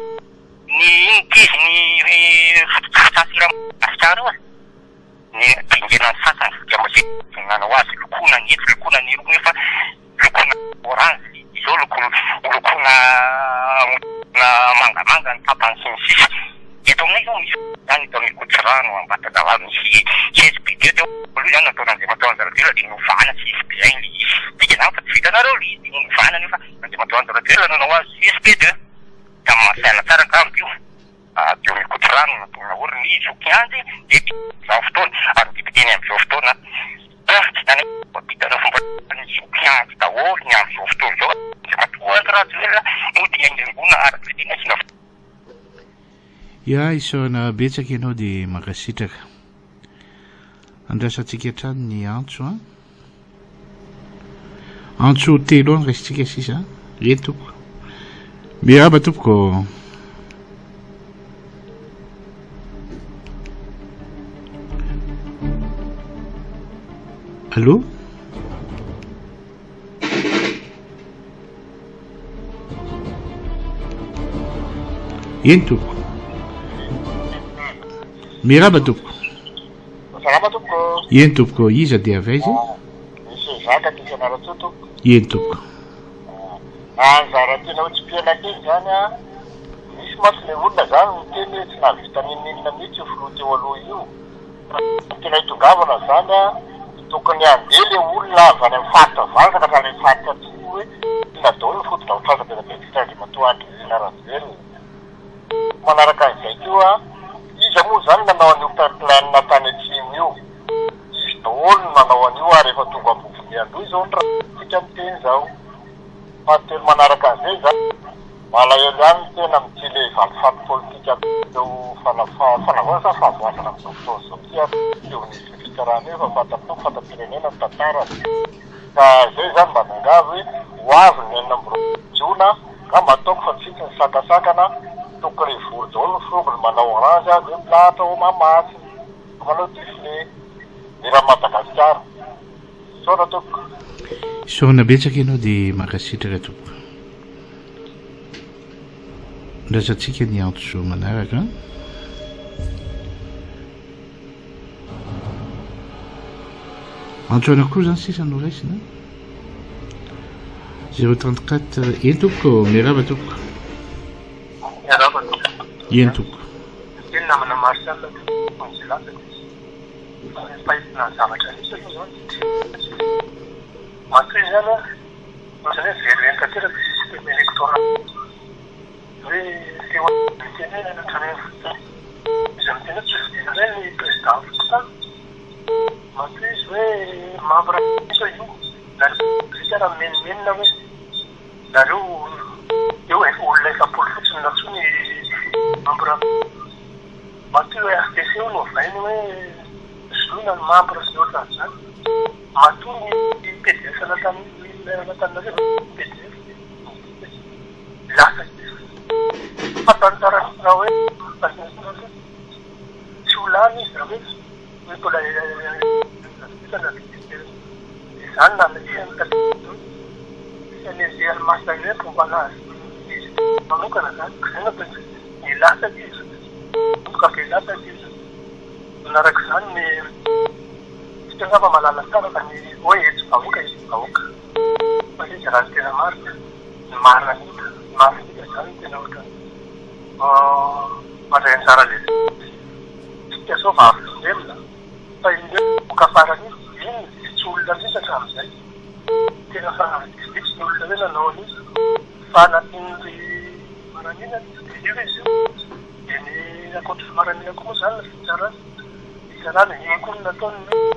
ny inona ity izy ny fotodrafitrasa eran'i Madagasikara io e! Ny dinganan'ny sasany dia mba izay nanao azy lokoina ny etsy lokoina ny eroa nefa Lokoina orange izao loko lokoina mangamanga ny tapany sy ny sisa. Eto aminay izao misy izany eto amin'ny Kotsirano Ambatondrazaka misy CSB teo teo aloha izany nataon'Andriamatoa Andry Rajoelina dia novana CSB un ilay izy. Midika izany fa tsy vitanareo ilay izy dia novana nefa Andriamatoa Andry Rajoelina nanao azy CSB deux. Tamin'ny maha tsara angamba io. Teo amin'ny Kotsirano no naorina ny zoky Andry eto izao fotoana ary ny député-ny amin'izao fotoana
Ya, isaorana betsaka ianao dia mankasitraka. Andrasantsika hatrany ny antso an. Antso telo any raisintsika sisa. Eny tompoko. Miarahaba tompoko. Allô? Eny tompoko. Miarahaba tompoko.
Salama tompoko.
Eny tompoko, iza dia avy aiza?
Monsieur Jacques aty Fianarantsoa tompoko.
Eny tompoko.
Anjara tena ho tsipihana kely izany an, misy mantsy ilay olona izany miteny hoe tsy nahavita n'inon'inona mihitsy io filoha teo aloha io, fa ny tena hitongavana izany an, tokony handeha ilay olona avy any amin'ny faritra avaratra ka hatrany amin'ny faritra atsimo hoe inona daholo ny fotodrafitrasa be dia be vitan'Andriamatoa Andry Nirina Rajoelina. Manaraka an'izay koa, iza moa izany nanao an'io pipeline tany atsimo io? Androy izao ny ratsika miteny izao. Fahatelo manaraka an'izay izany, malahelo ihany ny tena amin'ity ilay valifaty politika atao fanavaozana sa fahavoazana amin'izao fotoana izao ity ary eo anivon'io fitsarana io efa fanta-toko, fanta-pirenena ny tantarany. Ka izay izany mba miangavy hoe ho avy ny 26 jona, angamba ataoko fa tsy hisy ny sakasakana, tokony hivory daholo ny filoha ny manao orange dia milahatra ao Mahamasina, manao defile eran'i Madagasikara. Misaotra tompoko.
Isaorana betsaka ianao dia mankasitraka tompoko. Andrasantsika ny antso manaraka. Antso anankiroa izany sisa no raisina. 034 eny tompoko, miarahaba tompoko.
Miarahaba tompoko.
Eny tompoko.
Miteny namana Martial tompoko, izay latsaka izy. Fa ny fahitana ny zavatra misy aloha izany dia matoa izany an, ohatran'ny hoe very heno tanteraka ny système électoral. Hoe teo miteny hoe ohatran'ny hoe iza miteny hoe tsy hofidiana indray ny président fokontany. Matoa izy hoe membre io, na ny république ary mimenomenona hoe nareo eo e, olona 40 fotsiny nantsoiny membre. Matoa io RTC io no ovainy hoe soloina ny membre sy ny ohatran'izany. Matoa ny pds an'Antananarivo pds lasa fantany tsara mihitsy raha hoe tsy ho lany izy raha hoe hoe mbola izany nanenjehany taty fanenjehan'ny masina hoe mpomba anazy izy manokana zany izay no atao hoe Nilatsaka izy, nanomboka be latsaka izy. Manaraka izany ny, isika angamba mahalala tsara fa ny hoe hetsi-bahoaka, hetsi-bahoaka. Fa ilay izy raha ny tena marina, ny maramila, ny maramila izany no tena ohatran'ny mandray anjara lehibe. Isika izao vavolombelona fa iny hoe vahoaka farany iny, iny vitsy olona mihitsy hatramin'izay. Tena fa vitsivitsy ny olona hoe nanao an'iny. Fa anatin'ny Maramila dia io izy io dia ny ankoatry ny maramila koa moa izany ny fitsarana, fitsarana iny koa no nataony ny hoe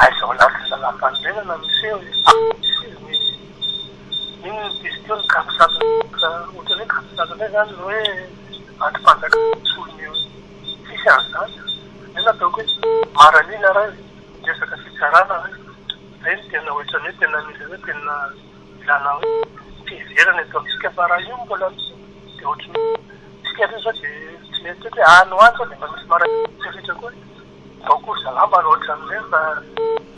aiza ao anatin'ny lalàmpanorenana miseho ny ny inona no izy teo ny capsat ohatran'ny hoe capsat indray izany ny hoe andrim-panjakana solon'ny tsisy an'izany, izay no ataoko hoe maramila raha resaka fitsarana hoe izay no tena ohatran'ny hoe tena mila hoe tena Ilana hoe fiheverana eto amintsika fa raha io mbola misy dia ohatry ny hoe isika ve izao dia tsy mieritreritra hoe any ho any sao dia mba misy maraina mieritreritra koa hoe ndao koa ry zalahy mba hanao ohatran'ireny fa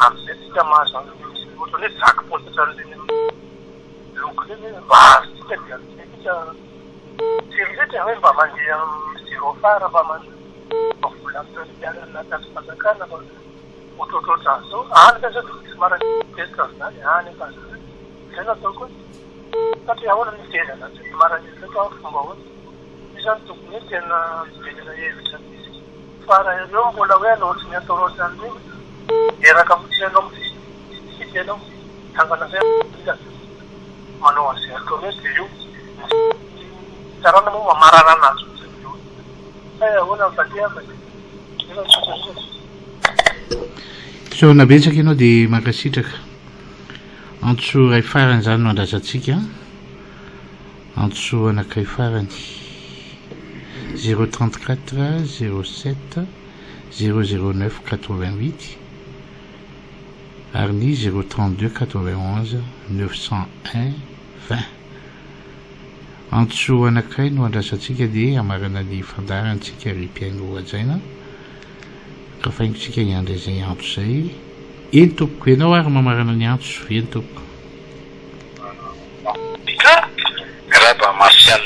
amin'izay tsika mahazo an'ilay ohatran'ny hoe jackpot ohatran'ireny amin'ny loko ireny hoe mba azontsika dia amin'izay tsika mieritreritra hoe mba mandeha amin'ny gyrophare mba mandeha vola amin'ireny fiara anaty mba Ohatrohatrohatran'izao, any ve zao dia misy marina tezitra an'izany, any an-tanàna any. Izay no ataoko hoe, satria ahoana no hifehezana an'ireto marina ireto amin'ny fomba ahoana? Io izany tokony hoe tena mivelena hevitra mihitsy. Fa raha ireo mbola hoe hanao ohatry ny ataonao ohatran'ireny, reraka fotsiny ianao mifidy ianao, mitsangana indray amin'ny avy eo, manao an'izay ataony eo dia io. Ny fitsarana moa mamarana anazy fotsiny eo. Fa ahoana ny fandehany? Nefa tsotra loatra.
Isaorana betsaka ianao dia mankasitraka. Antso iray farany izany no andrasantsika. Antso anankiray farany. 034 07 009 88 ary ny 032 91 901 20. Antso anankiray no andrasantsika dia hamarana ny fandaharantsika ry mpihaino hajaina. Ka faingotsika hiandry izay antso izay. Eny tompoko, ianao ary mamarana ny antso. Eny tompoko.
Miarahaba Martial.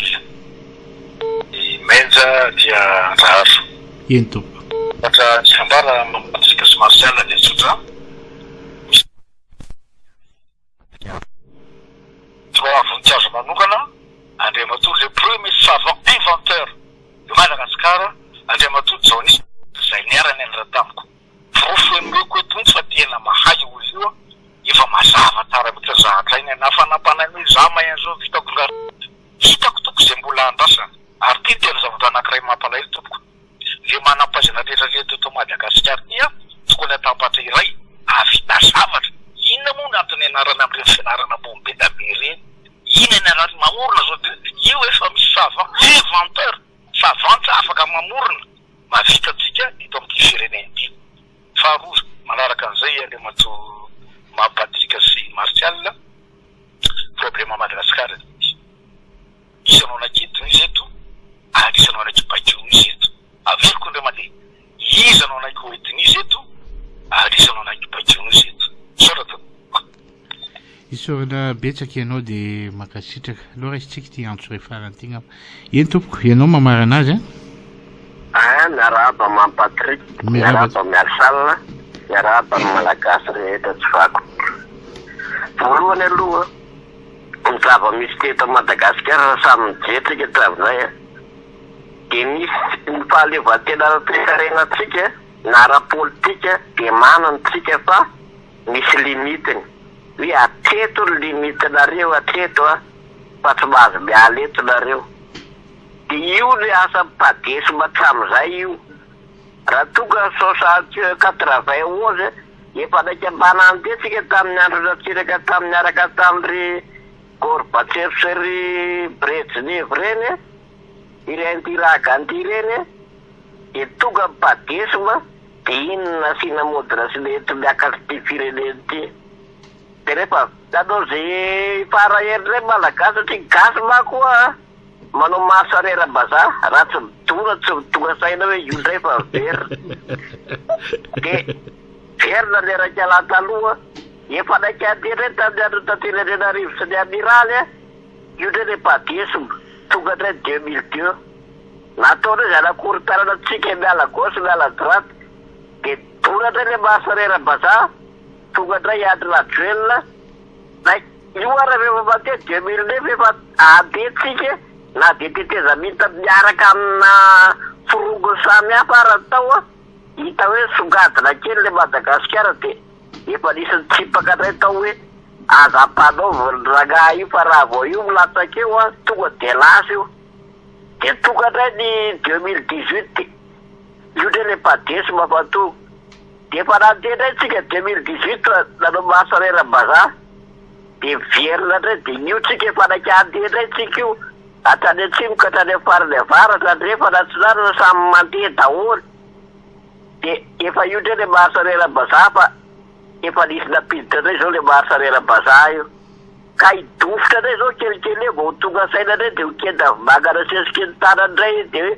Ny Menja dia Andraharo.
Eny tompoko.
Zavatra ny ambara Patrick sy Martial dia tsotra. Misy. Trois voninkazo manokana, Andriamatoa le premier savant inventeur de Madagascar, Andriamatoa Johnny, izay niara-nianatra tamiko. Porofo henoiko eto mihitsy fa tena mahay io olona io an! Efa mazava tsara mihitsy ny zavatra hainy, na fanampanainy hoe izaho mahay an'izao, vitako ny raharaha. Hitako tompoko izay mbola andrasana. Ary ity no tena zavatra anankiray mampalahelo tompoko. Le manam-pahaizana rehetra rehetra eto Madagasikara ity an, tokony hatambatra iray, hahavita zavatra. Inona moa. Iza no hanaiky ho entin'iza eto ary iza no hanaiky baikoin'iza eto. Misaotra tompoko.
Isaorana betsaka ianao dia mankasitraka. Aleo raisintsika ity antso iray farany ity angamba. Eny tompoko, ianao mamarana azy an.
Ah, miarahaba Mamy Patrick, miarahaba Miarsal, miarahaba ny Malagasy rehetra tsy vaky volo. Voalohany aloha, ny zava-misy teto Madagasikara raha samy mijery tsika hatramin'izay an, dia misy ny fahaleovantena ara-toekarenantsika na ara-politika dia manana tsika fa misy limite-ny, hoe hatreto ny limite-nareo hatreto an, fa tsy mahazo miala eto nareo. Dia io le asan'ny Padesm hatramin'izay io. Raha tonga ny soixante 91, efa naika mba nandeha tsika tamin'ny andro Ratsiraka tamin'ny niaraka tamin'ry Gorbatchev sy ry Brejnev ireny, iry Indira Gandhi ireny, dia tonga ny Padesm, dia iny no nasiana mody nasiana eto miakatra ity firenena ity. Dia rehefa nanao izay fara heriny indray Malagasy satria gasy manko a manao marche arrière bazaha raha tsy midona tsy tonga saina hoe io indray fa very. Dia verina ny iraika taloha, efa naika handeha indray tamin'ny andron'i Tantely Andrianarivo sy ny Amiraly a, io indray ilay padesm, tonga indray 2002. Nataonay izay hanakorontanana antsika miala gauche miala droite, dia dona indray ilay marche arrière bazaha. Tonga ndray Andry Rajoelina na io ara rehefa mandeha 2009 efa handeha tsika na dia tetezamita miaraka amina forongony samy hafa ara ny tao a, hita hoe songadina kely le Madagasikara dia efa nisy nitsipaka ndray tao hoe aza ampanaoviny rangahy io fa raha vao io milatsaka eo a tonga dia lasa io, dia tonga ndray ny 2018 dia io ndray le padesm fa tonga. Dia efa nandeha indray tsika 2018 nanao marche arrière bazaha dia miverina indray dia io tsika efa naika handeha indray tsika io hatrany atsimo ka hatrany amin'ny farany avaratra andrefana atsinanana samy mandeha daholo dia efa io indray le marche arrière bazaha fa efa nisy nampiditra indray izao le marche arrière bazaha io ka hidofotra indray izao kelikely eo vao ho tonga saina indray dia ho kenda vomanga nasesiky ny tanany indray dia hoe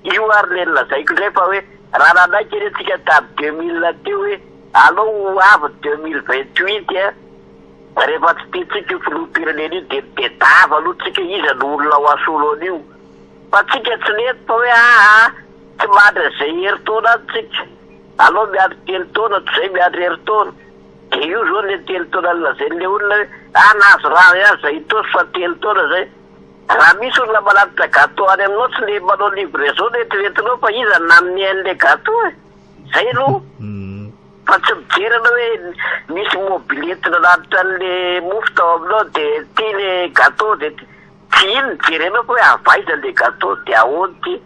Io ary le nolazaiko indray fa hoe raha nanaiky anie tsika tamin'ny 2000 teo hoe alao ho avy ny 2028 a, rehefa tsy tiantsika io filoham-pirenena io dia mitedava aloha tsika iza no olona ho asolo an'io. Fa tsika tsy nety fa hoe aa tsy mandry an'izay herintaona any tsika, alao miandry telo taona toy izay miandry herintaona. Dia io zao le telo taona nolazain'le olona hoe ah nahazo rano ihany zay Itaosy fa telo taona zay. Raha misy olona manatitra gateau any aminao tsy le manao livraison no eritreretinao fa iza no nanome an'le gateau e! Zay aloha fa tsy mijery anao hoe misy mobilette nanatitra an'le mofo tao aminao de ty le gateau de ty, tsy iny no jerenao fa hoe avy aiza le gateau de ahoana ty,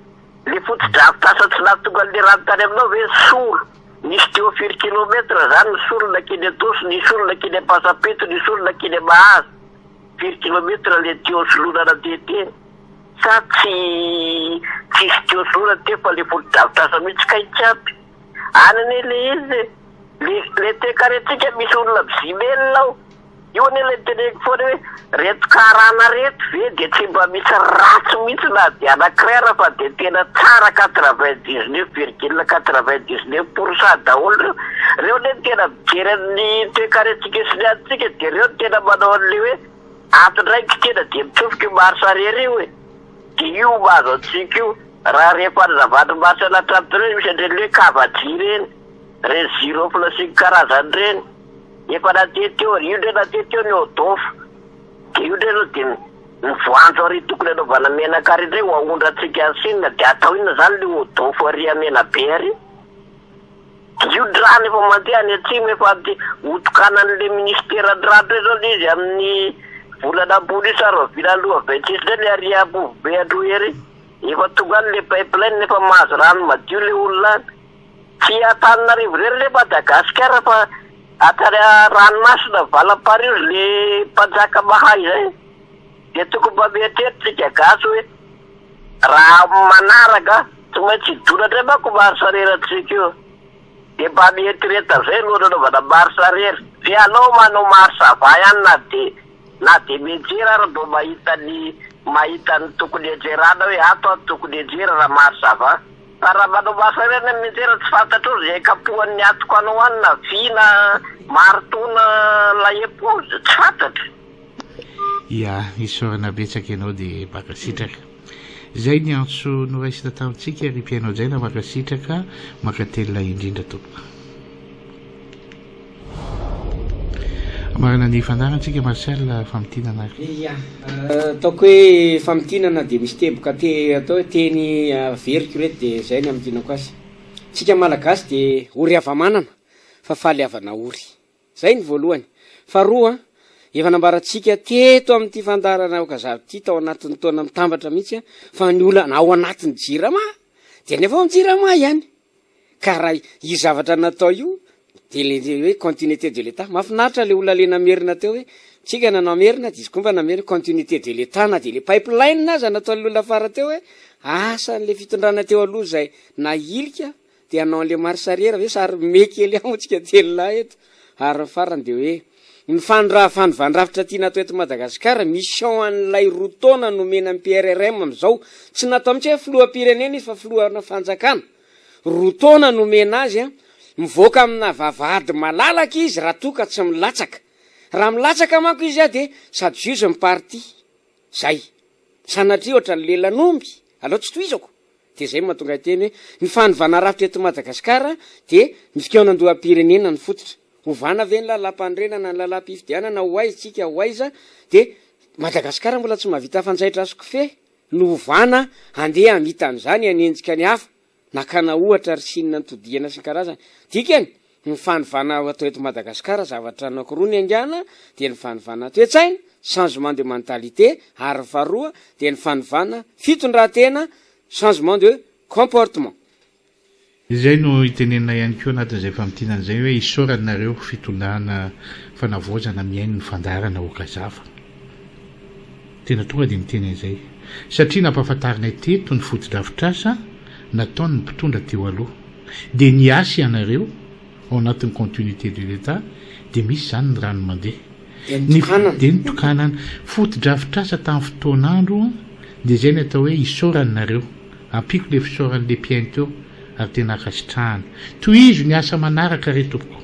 le fotodrafitrasa tsy nahatonga an'le rano tany aminao ve nisolo, nisy teo firy kilomètre zany nisolo nankeny Antosy, nisolo nankeny Ampasampito, nisolo nankeny Mahazo. Firy kilomètre le tuyau soloina nandeha teny sa tsy tsisy tuyau soloina teo fa le fotodrafitrasa mihitsy kay tsy ampy. Any anie le izy e, le le toekarentsika misy olona mizimel ao. Io anie le teneniko foana hoe reto karana reto ve de tsy mba misy ratsy mihitsy na dia anakiray ara fa de tena tsara 99 virgule 99 pour cent daholo reo. Reo anie no tena Mijery ny toekarentsika sy ny antsika dia reo no tena manao an'le hoe ato indray ny tena dia mitsofoka io marche arrière io e! Dia io mahazo antsika io. Raha rehefa ny zavandry marche anaty trano ireny misy an'ireny hoe kavaji ireny, ireny girofle sy ny karazany ireny. Efa nandeha teo, io indray nandeha teo ny odonf. Dia io indray zao dia ny voanjo ary tokony anaovana menaka ary indray ho aondrantsika any Chine dia atao inona izany le odonf ary menabe ary? Io drano efa mandeha any atsimo efa anty hotokanan'le ministeran'ny rano ndray zao le izy amin'ny volana ambony io sa rahoviana aloha 26 ndray le ary Ambohibe Androy ery efa tonga any le pipeline efa mahazo rano madio le olona any tsy Antananarivo irery le Madagasikara fa hatrany ranomasina Valamparihy ozy le mpanjaka mahay zay dia tokony mba mieritreritra tsika gasy hoe Raha manaraka, tsy maintsy hidona indray manko marche arrière antsika io. Dia mba mieritrereta zay aloha nanaovana marche arrière. Ve alao manao marche avant ihany na dia na dia mianjera ary mba mahita ny mahita ny tokony hianjerana hoe ato aho tokony hianjera raha marche avant.
Fa raha manao marche arrière ny ministera tsy fantatrao izay kapohan'ny atoko anao any na vy na marteau na la éponge tsy fantatra.
Ya, isaorana betsaka ianao dia mankasitraka. Izay ny antso noraisina tamintsika ry mpihaino hajaina mankasitraka, mankatelina indrindra tompoko. Hamarana ny fandaharana tsika Marcel famintinana ary.
Ya, ataoko hoe famintinana dia misy teboka te atao hoe teny averiko ireto dia izay ny hamintinako azy. Tsika Malagasy dia ory hava-manana fa faly havana ory. Izay ny voalohany. Faharoa, efa nambarantsika teto amin'ity fandaharana Aoka ity tao anatin'ny taona mitambatra mihitsy fa ny olana ao anatin'ny Jirama dia ny avy ao amin'ny Jirama ihany. Ka raha io zavatra natao io dia le hoe continuité de l'Etat. Mahafinaritra le olona le namerina teo hoe tsika nanao merina dia izy koa mba namerina continuité de l'Etat na dia le pipeline aza nataon'ny olona fara teo hoe asan'le fitondrana teo aloha izay nahilika dia hanao an'le marche arrière ve sa rme kely ihany moa tsika telolahy eto. Ary ny farany dia hoe ny fanra fanovan-drafitra tiana atao eto Madagasikara, mission an'ilay roa taona nomena ny PRRM amin'izao, tsy natao mihitsy hoe filoham-pirenena izy fa filohana fanjakana. Roa taona nomena azy an, mivoaka amina vavahady malalaka izy raha toa ka tsy milatsaka. Raha milatsaka manko izy an dia sady juge ny parti. Zay. Sanatria ohatran'ny lelan'omby, aleo tsy tohizako. Dia izay no mahatonga ahy hiteny hoe ny fanovana rafitra eto Madagasikara dia ny fikaonandoham-pirenena no fototra. Ovana ve ny lalàmpanorenana, ny lalàm-pifidianana, ho aiza tsika, ho aiza? Dia Madagasikara mbola tsy mahavita fanjaitra sy kofehy no ovana handeha hamita an'izany hanenjika ny hafa. Nakana ohatra ry Chine nitodihana sy ny karazany. Dikany, ny fanovana atao eto Madagasikara zavatra anankiroa ny haingana dia ny fanovana toe-tsaina, changement de mentalité, ary ny faharoa dia ny fanovana fitondran-tena, changement de comportement.
Izay no itenenina ihany koa anatin'izay famintinana izay hoe isaorana nareo fitondrana fanavaozana mihaino ny fandaharana Okazava. Tena tonga dia miteny an'izay. Satria nampahafantarinay teto ny fotodrafitrasa nataon'ny mpitondra teo aloha. Dia niasa ianareo ao anatin'ny continuité de l'Etat dia misy izany ny rano mandeha.
Dia nitokanana.
Dia nitokanana. Fotodrafitrasa tamin'ny fotoan'andro dia izay ny atao hoe isaorana nareo. Ampiako le fisaoran'le mpihaino teo ary tena ankasitrahana. Tohizo ny asa manaraka re tompoko.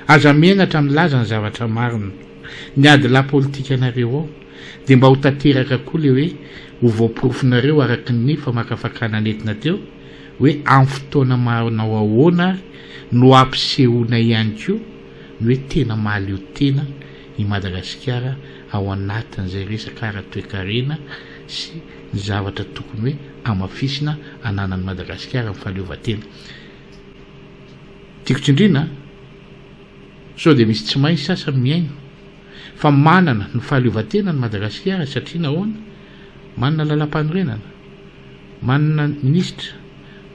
Aza menatra milaza ny zavatra marina. Ny adilahy politikanareo ao dia mba ho tanteraka koa le hoe ho voaporofonareo araka ny famakafakana nentina teo hoe amin'ny fotoana manao ahoana ary no hampisehoana ihany koa ny hoe tena mahaleo tena i Madagasikara ao anatin'izay resaka ara-toekarena sy ny zavatra tokony hoe hamafisina ananan'i Madagasikara amin'ny fahaleovantena. Tiako tsindriana sao dia misy tsy mahay sasany mihaino fa manana ny fahaleovantena ny Madagasikara satria nahoana? Manana lalampanorenana, manana minisitra,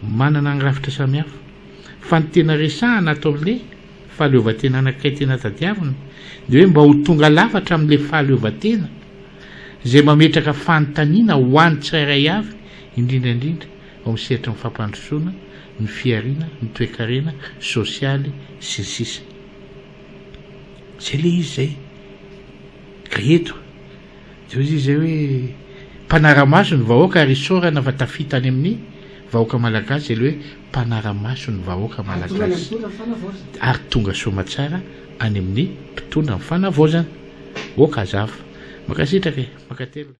manana ny rafitra samihafa. Fa ny tena resahana ato amin'ilay fahaleovantena anankiray tena tadiavina dia hoe mba ho tonga lafatra amin'ilay fahaleovantena izay mametraka fanontaniana ho an'ny tsirairay avy, indrindra indrindra ao amin'ny sehatry ny fampandrosoana, ny fihariana, ny toekarena, sosialy, sy ny sisa. Izay ilay izy izay. Ka eto, dia hoy izy izay hoe, mpanara-maso ny vahoaka ary isaorana fa tafita any amin'ny vahoaka malagasy izay ilay hoe mpanara-maso ny vahoaka malagasy. Ary tonga soamatsara any amin'ny mpitondra ny fanavaozana. Ok azaf. Mankasitraka e. Mankatelina.